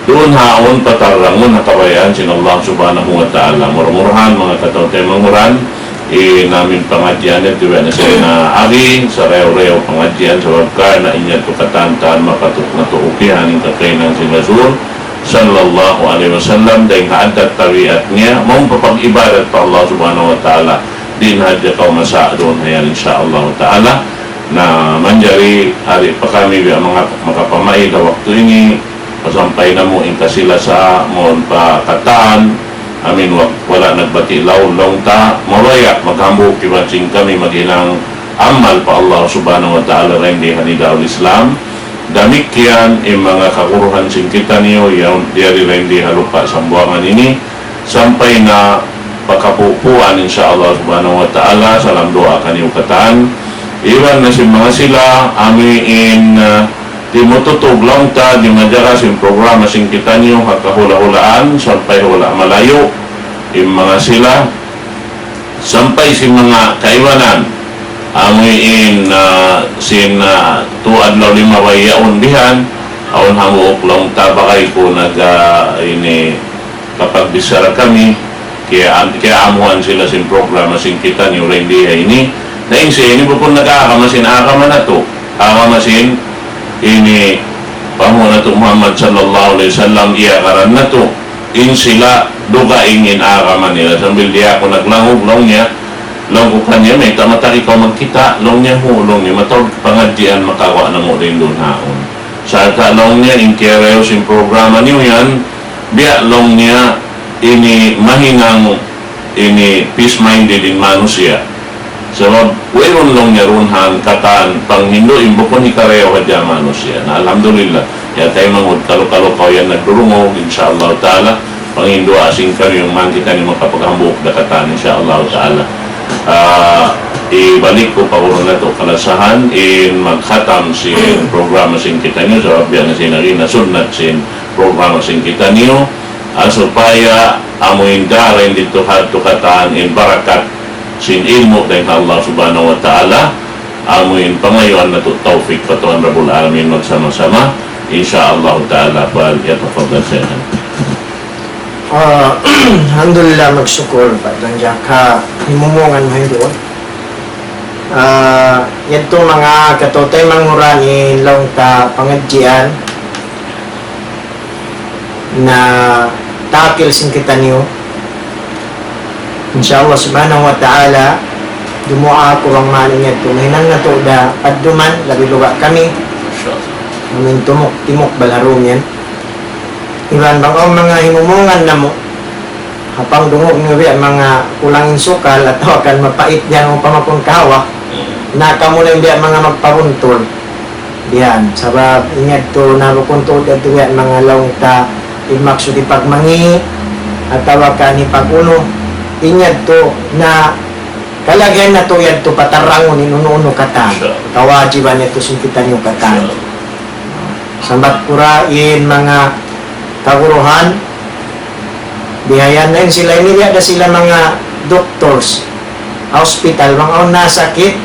duun haun patarrangun ha kabayaan sin Allah Subhanahu wa Ta'ala. Mura-murahan, manga kataw-taymanghuran, in amu in pangadjian yadtu biya' na sin agi, sarayaw-rayaw pangadjian, sabab karna' in yadtu katantan mapatut natu' upihan in kakahinang sin Rasul sallallahu alayhi wasallam, dayng ha addat tabiat niya, mawn pa pag-ibadat pa Allah Subhanahu wa Ta'ala, di' na hadja kaw masa duun hayan, insya Allah Ta'ala. Na manjari, ari pa kami biya' manga makapamaid ha waktu ini, pasampay namu' in kasi-lasa mawn pa katan, amu in wa-, wala' nagbati' laung, laung ta, mabaya' maghambuuk iban sin kami maghinang amal pa Allah Subhanahu wa Ta'ala dayn di ha Nidaul Islam. Damikkiyan in manga kaguruhan sin kitaniyu, yaun, diyari dayn di ha Lupa' Sambuwangan ini, sampay na pa kapupuan, insya Allah Subhanahu wa Ta'ala, salam duwaa kaniyu katan. Iban na sin manga sila, amu in, ah, timututug laung ta, dimajaga sin programa sin kitaniyu, ha kahula'-hulaan, sampay hula' malayu', in manga sila, sampay sin manga kaibanan, amu in, ah, sin, ah, tu adlaw limabay yaun bihan, awn hambuuk laung ta bagay ku nag, ah, ini, kapagbichara kami, kaya, kaya amuhan sila sin programa sin kitaniyu dayn di ha ini. Na in siya ini bukun nag-agama sin agama natu'. Agama sin ini panghu' natu' Muhammad sallallahu alayhi wasallam, iyagaran natu'. In sila dugaing in agama nila. Sambil di' aku naglangug, laung niya, laung ku kaniya, "Mayta' matari kaw magkita'?" Laung niya, "Hu," laung niya, "mataud pangadjian makawa' namu' dayn duun haun." Sarta' laung niya, "In kiyarayaw sin programa niyu yan, biya' laung niya ini mahinang ini peace-minded in manusiya'. Sabab wayruun laung niya duun ha katan panghindu' in bukun hikarayaw hadja manusiya'." Na alhamdulillah, ya taymanghud kalu-kalu kaw yan nagdurungug, insya Allah Ta'ala, panghindu' sin kami in man kitaniyu makapaghambuuk da katan, insya Allah Ta'ala. Ah, ibalik ku pa guru natu' kalasahan in magkhatam sin programa sin kitaniyu, sabab biya' na sin agi na sunnat sin programa sin kitaniyu, ah, supaya amu in dara in didtu hadtu katan in barakat sin ilmu' dayn ha Allah Subhanahu wa Ta'ala, amu in pangayuan natu' tawfik pa Tuhan Rabbul Alamin magsama-sama, insya Allah Ta'ala. Fal yatafaddal Shaykhana. Ah, alhamdulillah, magsukul pa Tuhan Jaka, himumungan mahinduun. Ah, yadtu manga kataw-taymanghuran in laung ta pangadjian na takil sin kitaniyu. Insya Allah Subhanahu wa Ta'ala, dumuwaa aku bang man in yadtu mahinang natu' da padduman, labi luba' kami. Amin tumuk, timuk balarum yan. Iban bang awn manga himumungan namu', ha pangdungug niyu biya' manga kulang in sukal atawa kan mapait yan, umpama kun kahawa, na kamu na in biya' manga magpabuntul. Yan, sabab in yadtu na bukun tuud yadtu biya' manga laung ta, in maksud hipagmangi', atawa kan hipag-unu, in yadtu na kalagihan natu' yadtu patarrangun in unu-unu katan. Kawajiban yadtu sin kitaniyu katan. Sambat ku ra in manga kaguruhan, bihayan na in sila ini, biya' da sila manga doctors, hospital, bang awn nasakit,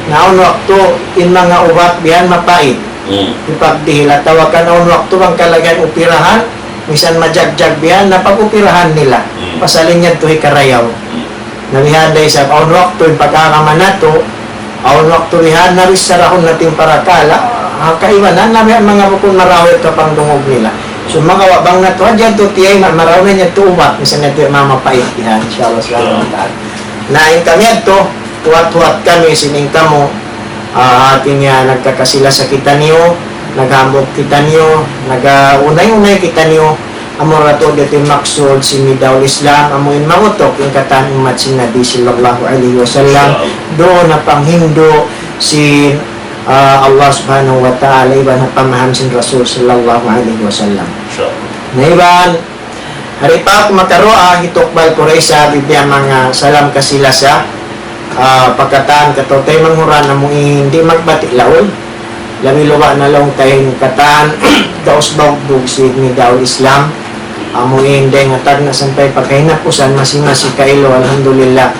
na awn waktu in manga ubat bihan mapait. Hmm. Hipagdihil atawa kan awn waktu bang kalagihan upirahan, misan majagjag bihan, na pag-upirahan nila. Hmm. Pasal in yadtu hikarayaw. Hmm. Na bihan da isab, awn waktu in pag-agama natu', awn waktu bihan na bichara natu' in parakala', ha, kaibanan na bihan manga bukun marayaw ha pangdungug nila. Sumagawa' bang natu' hadja yadtu tiyayma', marayaw na yadtu ubat, misan yadtu mapait bihan, insya Allah subhanahu wa ta'ala. Na in kami yadtu, huwat-huwat kami sin in kamu, ah, hati niya nagkakasi-lasa kitaniyu, naghambuuk kitaniyu, nag-, ah, unay-unay kitaniyu, amura tuud yadtu in maksud sin Nidaul Islam, amu in mangutuk in katan ummat sin Nabi sallallahu alayhi wasallam, duun ha panghindu' sin, ah, Allah subhanahu wa ta'ala, iban ha pamaham sin Rasul sallallahu alayhi wasallam. Insya Allah. Na iban, hari pa aku makaruwa, hitukbal ku ra isab biya' manga salam kasi-lasa, ah, pa katan kataw-taymanghuran amu in di' magbati' laung. Labi luba' na laung ta in katan, daus baugbug sin Nidaul Islam. Amu in dayng ha tagna' sampay pa kahinapusan masi-masi kailu, alhamdulillah.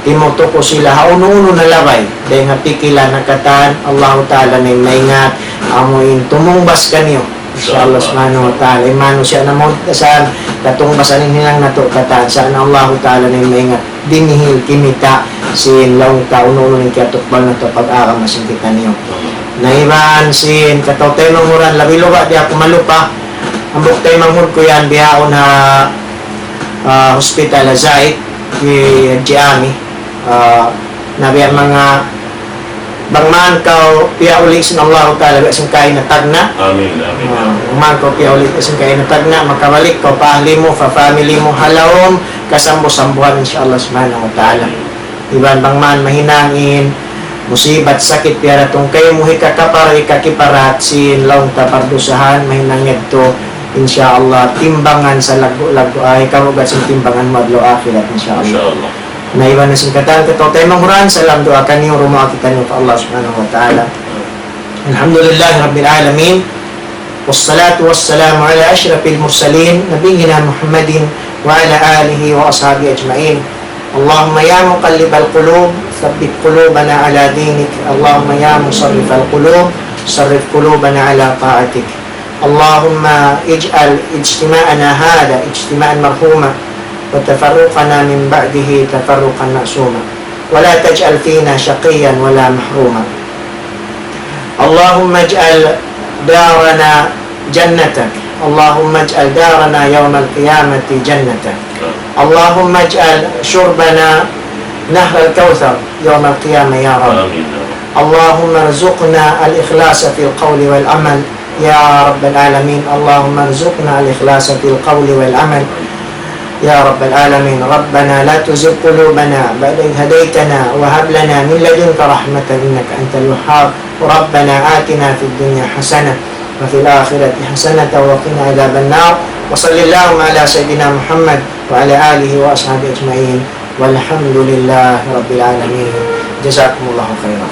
Timutuku sila ha unu-unu na labay. Dayng ha pikilan na katan, Allahu Ta'ala na in maingat. Amu in tumungbas kaniyu. Insya Allah subhanahu wa ta'ala. In manusiya' na mawn, saan, katungbasan in hinang natu' katan. Saan Allahu Ta'ala na in maingat. Dimihil kimita' sin laung ta unu-unu in kiyatukbal natu' pag-agama sin kitaniyu. Na iban sin kataw-taymanghuran, labi-labi di' aku malupa. Hambuuk taymanghud ku yan bihaun ha, ah, hospital ha Zayt, hi Haji Ami. Ah, na biya' manga bang man kaw piyauli' sin Allahu Ta'ala biya' sin kaina tagna'. Amin, amin. Ah, bang man kaw piyauli' biya' sin kaina tagna', makabalik kaw pa ahli mu, pa family mu, ha lawm kasambu-sambuhan, insya Allah subhanahu wa ta'ala. Iban bang man mahinang in musibat sakit piyaratung kaymu, hikakapar, hikakiparat sin laung ta pardusahan, mahinang yadtu, insya Allah, timbangan sa laggu'-laggu', ay, kamugat sin timbangan mu adlaw akhirat, insya Allah. Insya Allah. Na iban na sin katan, kataw-taymanghuran, salam duwaa kaniyu, rumuwaa kitaniyu pa Allah subhanahu wa ta'ala. الحمد لله رب العالمين، والصلاة والسلام على أشرف المرسلين نبينا محمد وعلى آله وأصحابه أجمعين. اللهم يا مقلب القلوب ثبت قلوبنا على دينك. اللهم يا مصرف القلوب صرف قلوبنا على طاعتك. اللهم اجعل اجتماعنا هذا اجتماعا مرحوما وتفرقنا من بعده تفرقا معصوما ولا تجعل فينا شقيا ولا محروما. اللهم اجعل دارنا جنتك. اللهم اجعل دارنا يوم القيامة جنتك. اللهم اجعل شربنا نهر الكوثر يوم القيامة يا رب. آمين يا رب. اللهم ارزقنا الإخلاص في القول والعمل يا رب العالمين. اللهم ارزقنا الإخلاص في القول والعمل يا رب العالمين. ربنا لا تزغ قلوبنا بعد إذ هديتنا وهب لنا من لدنك رحمة إنك أنت الوهاب. ربنا آتنا في الدنيا حسنة وفي الآخرة حسنة وقنا عذاب النار. وصل اللهم على سيدنا محمد وعلى آله وأصحابه أجمعين. والحمد لله رب العالمين. جزاكم الله خيرا.